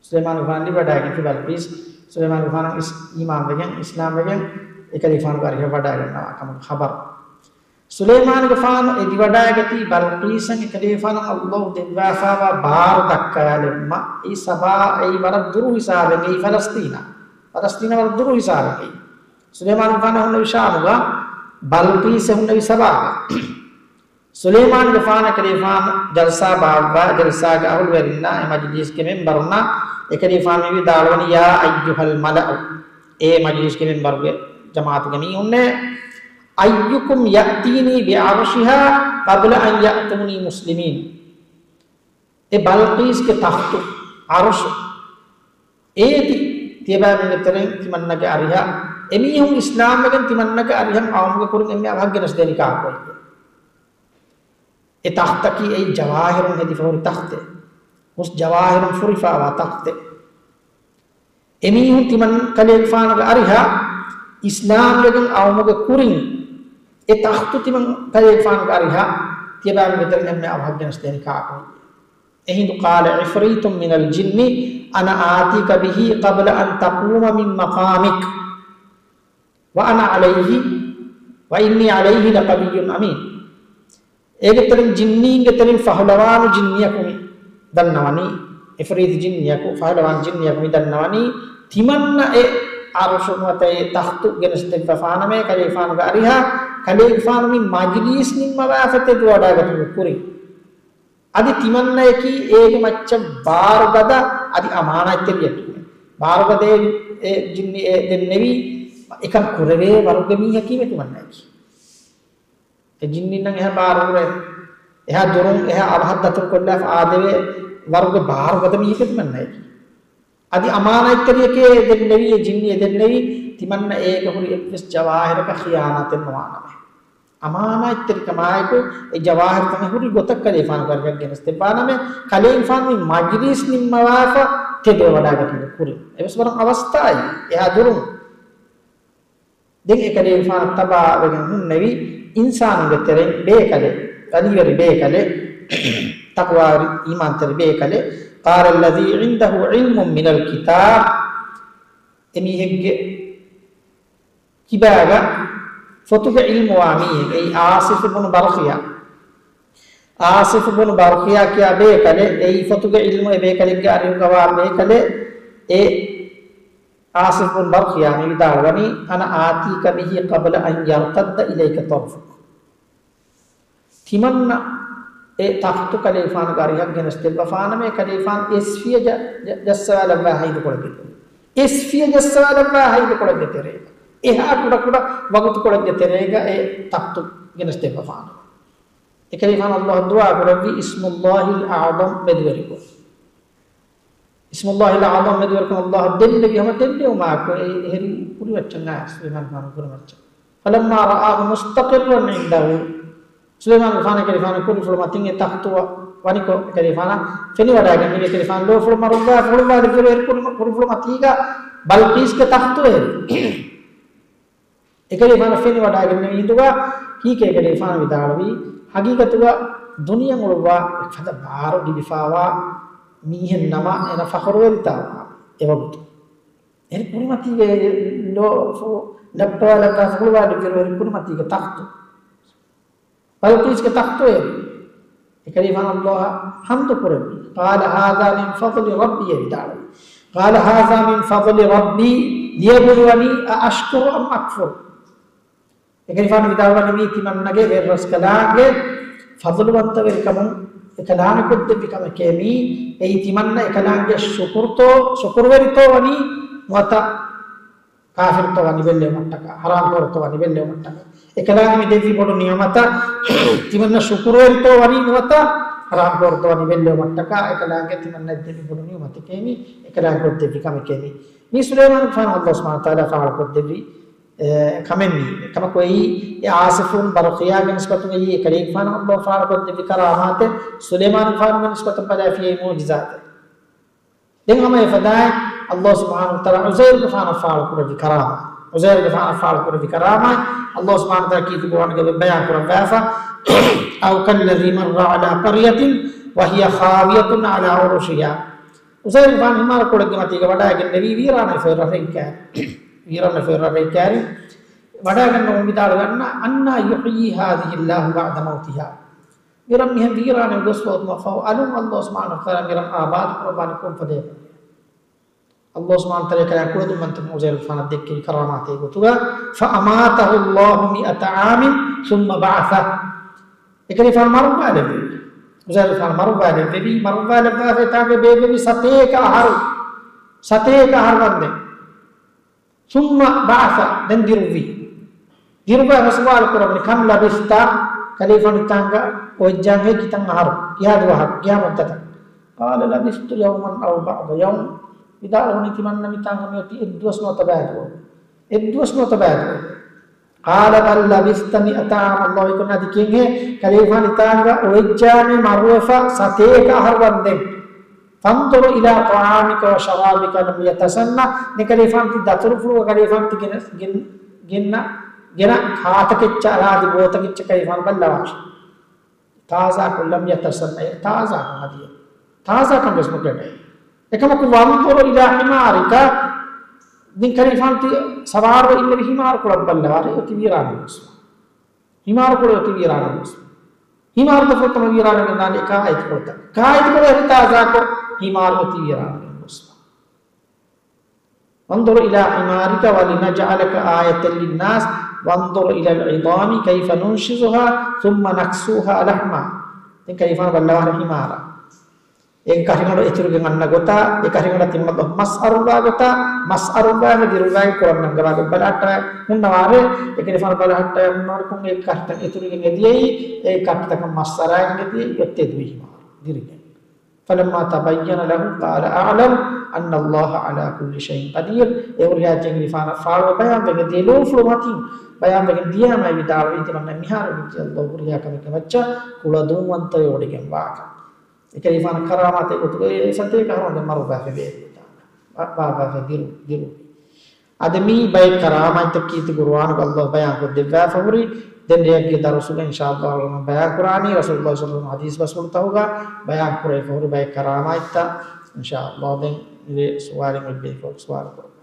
ސުލައިމާނުގެފާނަށް ލިބިވަޑައިގެންފި ބަލްޤީސް، ސުލައިމާނުގެފާނަށް އިސް-، އީމާންވެގެން، އިސްލާމްވެގެން، އެކަލޭގެފާނުގެ އަރިހަށް ވަޑައިގަންނަވާ ކަމުގެ ޚަބަރު. ސުލައިމާނުގެފާނު އެދިވަޑައިގަތީ ބަލްޤީސަށް އެކަލޭގެފާނަށް އައްލާހު ދެއްވާފައިވާ ބާރު ދައްކާލެއްމަ. އެއީ ސަބާ އެއީ ވަރަށް ދުރު ހިސާބެއް، އެއީ ފަލަސްތީނާ. ފަލަސްތީނާ ވަރަށް ދުރު ހިސާބެއް އެއީ. ސުލައިމާނުގެފާނު ހުންނެވި ޝާމުގަ، ބަލްޤީސް ހުންނެވި ސަބާގަ. ސުލައިމާނުގެފާނަށް އެކަލޭގެފާނު ޖަލްސާ ބާއްވާ، ޖަލްސާގެ އަހުލުވެރިންނާ އެ މަޖިލީސްގެ މެންބަރުންނާ އެކަލޭގެފާނު ވިދާޅުވަނީ، يا أيها الملأ، އޭ މަޖިލިސްގެ މެންބަރުގެ ޖަމާޢަތުގެ މީހުންނޭ، أيكم يأتيني بعرشها قبل أن يأتوني مسلمين. އެ ބަލްޤީސްގެ ތަޚްތު، ޢަރުޝު، އޭތި ތިޔަބައިމީހުންގެ ތެރެއިން ތިމަންނަގެ އަރިހަށް، އެމީހުން އިސްލާމްވެގެން ތިމަންނަގެ އަރިހަށް އައުމުގެ ކުރިން އެންމެ އަވަހަށް ގެނެސްދޭނީ ކާކު އެއްޔެ؟ އެ ތަޚްތަކީ އެއީ ޖަވާހިރުން ހެދިފަ ހުރި ތަޚްތެއް. ހުސް ޖަވާހިރުން ފުރިފައިވާ ތަޚްތެއް. އެމީހުން ތިމަން ކަލޭގެފާނުގެ އަރިހަށް އިސްލާމްވެގެން އައުމުގެ ކުރިން، އެ ތަޚްތު ތިމަން ކަލޭގެފާނުގެ އަރިހަށް ތިޔަބައިމީހުންގެ ތެރެއިން އެންމެ އަވަހަށް ގެނެސްދޭނީ ކާކު އެއްޔެ؟ އެހިނދު قال عفريت من الجن أنا آتيك به قبل أن تقوم من مقامك وأنا عليه وإني عليه لقوي أمين. އޭގެ ތެރެއިން ޖިންނީންގެ ތެރެއިން ފަހުލަވާނު ޖިންނިޔަކު މި ދަންނަވަނީ، އިފްރީތު ޖިންނިޔަކު، ފަހުލަވާނު ޖިންނިޔަކު މި ދަންނަވަނީ، ތިމަންނަ އެ ޢަރުޝު ނުވަތަ އެ ތަޚްތު ގެނެސްދެއްވަފާނަމޭ ކަލޭގެފާނުގެ އަރިހަށް، ކަލޭގެފާނު މި މަޖިލީސް ނިންމަވާފަ ތެދު ވަޑައިގަތުމުގެ ކުރިން. އަދި ތިމަންނަޔަކީ އޭގެ މައްޗަށް ބާރުގަދަ އަދި އަމާނާތްތެރިއެއް. ބާރުގަދަ އެ، އެ ޖިންނި އެ ދެންނެވީ، އެކަން ކުރެވޭ ވަރުގެ މީހަކީ މި ތިމަންނަޔަކީ. އެ ޖިންނިންނަށް އެހާ ބާރު ހުރޭ، އެހާ ދުރުން އެހާ އަވަހަށް ދަތުރުކޮށްލާފަ އާދެވޭ ވަރުގެ ބާރުގަދަ މީހަކީ ތިމަންނަޔަކީ. އަދި އަމާނާތްތެރިޔަކޭ ދެންނެވީ، އެ ޖިންނި އެ ދެންނެވީ، ތިމަންނަ އޭގަ ހުރި އެއްވެސް ޖަވާހިރަކަށް ޚިޔާނާތެއް ނުވާނަމޭ. އަމާނާތްތެރިކަމާއެކު އެ ޖަވާހިރުތައް ހުރި ގޮތަށް ކަލޭގެފާނު ކަރަކަށް ގެނެސްދެއްވާނަމޭ، ކަލޭގެފާނު މި މަޖިލީސް ނިންމަވާފަ ތެދުވެވަޑައިގަތުމުގެ ކުރިން. އެވެސް ވަރަށް އަވަސްތާއި އެހާ ދުރުން. ދެން އެކަލޭގެފާނަށް ތަބާވެގެން ހުންނެވި އިންސާނުންގެ ތެރެއިން ބޭކަލެއް، ވަލީވެރި ބޭކަލެއް، ތަޤްވާވެރި އީމާންތެރި ބޭކަލެއް، قال الذي عنده علم من الكتاب، އެމީހެއްގެ ކިބާގަ ފޮތުގެ ޢިލްމުވާ މީހެއް، އެއީ އާޞިފު ބުނު ބަރްޤިޔާ. އާޞިފު ބުނު ބަރްޤިޔާ ކިޔާ ބޭކަލެއް، އެއީ ފޮތުގެ ޢިލްމު އެ ބޭކަލެއްގެ އަރިހުގަވާ ބޭކަލެއް، އެ އާޞިފު ބުނު ބަރްޤިޔާ މި ވިދާޅުވަނީ، أنا آتيك به قبل أن يرتد إليك طرفك. ތިމަންނަ އެ ތަޚްތު ކަލޭގެފާނުގެ އަރިހަށް ގެނެސްދެއްވަފާނަމޭ، ކަލޭގެފާނު އެސްފިޔަ ޖަ-، ޖަ-، ޖައްސަވާލައްވާ ހައިދުކޮޅެއްގެ ތެރޭ. އެސްފިޔަ ޖައްސަވާލައްވާ ހައިދުކޮޅެއްގެ ތެރޭގަ. އެހާ ކުޑަކުޑަ ވަގުތުކޮޅެއްގެ ތެރޭގަ އެ ތަޚްތު ގެނެސްދެއްވަފާނަމޭ. އެކަލޭގެފާނު ﷲ އަށް ދުޢާ ކުރެއްވި އިސްމުﷲިލް އަޢުޡަމް މެދުވެރިކޮށް. އިސްމުﷲިލް އަޢުޡަމް މެދުވެރިކޮށް ﷲ ދެންނެވި ހަމަ ދެންނެވުމާއެކު އެ އެހެރީ ކުރިމައްޗަށް އައި ސުލައިމާނުގެފާނު ކުރިމައްޗަށް. فلما رآه مستقرا عنده، ސުލައިމާނުގެފާނަށް އެކަލޭގެފާނު ކުރިފުޅު މަތިން އެ ތަޚްތު ވަނިކޮށް، އެކަލޭގެފާނަށް ފެނިވަޑައިގެންނެވި، އެކަލޭގެފާނު ލޯފުޅު މަރުއްވާ ފުޅުވާލި ފުޅު އެރު ކުރި-، ކުރިފުޅު މަތީގަ ބަލްޤީސްގެ ތަޚްތު އެހެރީ. އެކަލޭގެފާނަށް ފެނިވަޑައިގެންނެވި ހިނދުގަ ކީކޭ އެކަލޭގެފާނު ވިދާޅުވީ، ޙަޤީޤަތުގަ ދުނިޔެ އުޅުއްވާ އެފަދަ ބާރު ލިބިފައިވާ މީހެއް ނަމަ، އޭނަ ފަޚުރުވެރިތާވާ އެވަގުތު. އެ ކުރިމަތީގެ ލޯފުޅު ނައްޕާލައްވާ ފުޅުވާލިއްވިއިރު އެ ކުރިމަތީގެ ތަޚްތު، ބަލްޤީސްގެ ތަޚްތު އެރި. އެކަލޭގެފާނު ﷲ އަށް ޙަމްދު ކުރެއްވި. قال هذا من فضل ربي، ވިދާޅުވި. قال هذا من فضل ربي ليبلوني أأشكر أم أكفر. އެކަލޭގެފާނު ވިދާޅުވަނީ މީ ތިމަންނަގެ ވެރިރަސްކަލާނގެ ފަޟުލުވަންތަވެރިކަމުން އެކަލާނގެ ކޮށްދެއްވި ކަމެކޭ މީ. އެއީ ތިމަންނަ އެކަލާނގެ ޝުކުރުތޯ، ޝުކުރުވެރިތޯ ވަނީ ނުވަތަ ކާފިރުތޯ ވަނީ ބެއްލެވުމަށްޓަކާ، ޙަރާމް ކޯރުތޯ ވަނީ ބެއްލެވުމަށްޓަކާ. އެކަލާނގެ މި ދެއްވި ބޮޑު ނިޢުމަތަށް ތިމަންނަ ޝުކުރުވެރިތޯ ވަނީ ނުވަތަ ޙަރާމް ކޯރުތޯ ވަނީ ބެއްލެވުމަށްޓަކާ، އެކަލާނގެ ތިމަންނަ ދެއްވި ބޮޑު ނިޢުމަތެކޭ މީ، އެކަލާނގެ ކޮށްދެއްވި ކަމެކޭ މީ. މީ ސުލައިމާނުގެފާނު ﷲ ސުބްޙާނަހޫ ވަތަޢާލާ ފާޅުކޮށްދެއްވި، އެ، ކަމެއް މީ. ކަމަކު އެއީ، އެ އާޞިފު ބުނު ބަރްޤިޔާގެ ނިސްބަތުން އެއީ އެކަލޭގެފާނަށް ﷲ ފާޅުކޮށްދެއްވި ކަރާމާތެއް، ސުލައިމާނުގެފާނުގެ ނިސްބަތުން ބަލާފިޔޭ މުޢުޖިޒާތެއް. ދެން ހަމަ އެފަދައިން ﷲ ސުބްޙާނަހޫ ވަތަޢާލާ ޢުޒައިރުގެފާނަށް ފާޅުކުރެއްވި ކަރާމާތް. ޢުޒައިރުގެފާނަށް ފާޅުކުރެއްވި ކަރާމާތް ﷲ ސުބްޙާނަހޫ ވަތަޢާލާ ކީރިތި ޤުރްއާނުގަ ބަޔާން ކުރައްވާފަ، أو كالذي مر على قرية وهي خاوية على عروشها. ޢުޒައިރުގެފާނު ހިމާރުކޮޅެއްގެ މަތީގަ ވަޑައިގެންނެވީ ވީރާނައިފައި ރަށެއް ކައިރި. ވީރާނައިފައި ރަށެއް ކައިރި. ވަޑައިގަންނަވަމުން ވިދާޅުވަންޏާ، أنى يحيي هذه الله بعد موتها. މިރަށް މިހެން ވީރާނެ ގޮސްފަ އޮތުމަށް ފަހު އަލުން ﷲ ސުބްޙާނަހޫ ވަތަޢާލާ މިރަށް އާބާދު ކުރައްވާނީ ކޮންފަދައިން؟ ﷲ ސުބްޙާނަހޫ ވަތަޢާލާ ކުޅަދުންވަންތަ ޢުޒައިރުގެފާނަށް ދެއްކެވި ކަރާމާތެއް ގޮތުގަ، فأماته الله مائة عام ثم بعثه. އެކަލޭގެފާނު މަރުއްވާލެއްވެވި. ޢުޒައިރުގެފާނު މަރުއްވާލެއްވެވި، މަރުއްވާލައްވާފައި ތާގެ ބޭއްވެވި ސަތޭކަ އަހަރު. ސަތޭކަ އަހަރު ވަންދެން. ثم بعث، ދެން ދިރުއްވި. ދިރުއްވާ ސުވާލު ކުރަމުން، كم لبثت؟ ކަލޭގެފާނު ތާނގަ އޮތްޖާމޭ ކިތަން އަހަރު؟ ކިހާ ދުވަހަކު؟ ކިހާ މުއްދަތަކު؟ قال لبثت يوما أو بعض يوم. ވިދާޅުވަނީ ތިމަންނަ މިތާނގަ މިއޮތީ އެއްދުވަސް ނުވަތަ ބައެއް ދުވަހު. އެއްދުވަސް ނުވަތަ ބައެއް ދުވަހު. قال بل لبثت مئة عام. ﷲ އެކަން އަދި ކިޔެންހޭ، ކަލޭގެފާނު ތާނގަ އޮތްޖާމޭ މަރުވެފަ ސަތޭކަ އަހަރު ވަންދެން. فانظر إلى طعامك وشرابك لم يتسنه. ދެން ކަލޭގެފާނު ތި ދަތުރުފުޅުގަ ކަލޭގެފާނު ތި ގެނަ، ގެން، ގެން، ގެނަ ގާތަކެއްޗަށް އަރާދި ބޯތަކެއްޗަށް ކަލޭގެފާނު ބައްލަވާށި. ތާޒާކޮށް، لم يتسنه، ތާޒާކޮށް ހަދިޔަ. ތާޒާކަން ވެސް ނުކެނޑޭ. އެކަމަކު وانظر إلى حمارك، ދެން ކަލޭގެފާނު ތި ސަވާރުވެ އިންނެވި ހިމާރުކޮޅަށް ބައްލަވާށި، އޮތީ ވީރާނަ ގޮސްފަ. ހިމާރުކޮޅު އޮތީ ވީރާނަ ގޮސްފަ. ހިމާރު ދަތުރު ކަމަށް ވީރާނަ ގެންދާނީ ކާ އައިތިކޮޅުތައް. ކާ އައިތިކޮޅު އެހެން ތާޒާކޮށް ހިމާރު އޮތީ ވީރާނަ ގޮސްފަ. وانظر إلى حمارك ولنجعلك آية للناس وانظر إلى العظام كيف ننشزها ثم نكسوها لحما. ދެން ކަލޭގެފާނު ބައްލަވާށި ހިމާރަށް. އޭގެ ކަށިގަނޑު އެތުރުގެން އަންނަ ގޮތާ، އެ ކަށިގަނޑަށް ތިމަން މަސް އަރުއްވާ ގޮތާ، މަސް އަރުއްވާފަ ދިރުއްވާގެން ކުރަން ނަންގަވާ ގޮތް ބަލަހައްޓަވާ ހުންނަވާށޭ. އެ ކަލޭގެފާނު ބަލަހައްޓަވާ ހުންނަވާނެ ކޮން އެއް ކަށިތައް އެތުރުގެން އެދިޔައީ، އެ ކަށިތަކަށް މަސް އަރާގެން އެދިޔައީ، އޮތީ ދުވި ހިމާރު ދިރިގެން. فلما تبين له قال أعلم أن الله على كل شيء قدير. އެ ހުރިހާ އެއްޗެއް ކަލޭގެފާނަށް ފާޅުވެ ބަޔާންވެގެން ދިޔަ، ލޯފުޅު މަތިން ބަޔާންވެގެން ދިޔާމަ ވިދާޅުވީ ތިމަންނަ މިހާރު ވެއްޖެ ﷲ ހުރިހާ ކަމެއްގެ މައްޗަށް ކުޅަދުންވަންތަވެ ވޮޑިގެން ވާކަން. އެ ކަލޭގެފާނަށް ކަރާމާތެއް ގޮތުގައި އެ ސަތޭކަ އަހަރު ވަންދެން މަރުވެފަ ވޭ ވާ، ވާ، ވާ، ދިރު، ދިރު. އަދި މިއީ ބައެއް ކަރާމާތްތަކީ ތި ޤުރުއާނުގަ ﷲ ބަޔާންކޮށްދެއްވާފަ ހުރި. ދެން ރެޔަކީ ދަރުސުގަ އިންޝާﷲ ބަޔާން ކުރާނީ ރަސޫލުﷲ ޞައްލަﷲ ޢަލައިހި ވަސައްލަމަ ޙަދީޘް ބަސްފުޅުތަކުގަ ބަޔާން ކުރެވިފަ ހުރި ބައެއް ކަރާމާތްތައް. އިންޝާﷲ ދެން މިރޭ ސުވާލެއް އޮތް ބޭފުޅަކު ސުވާލު ކުރުން.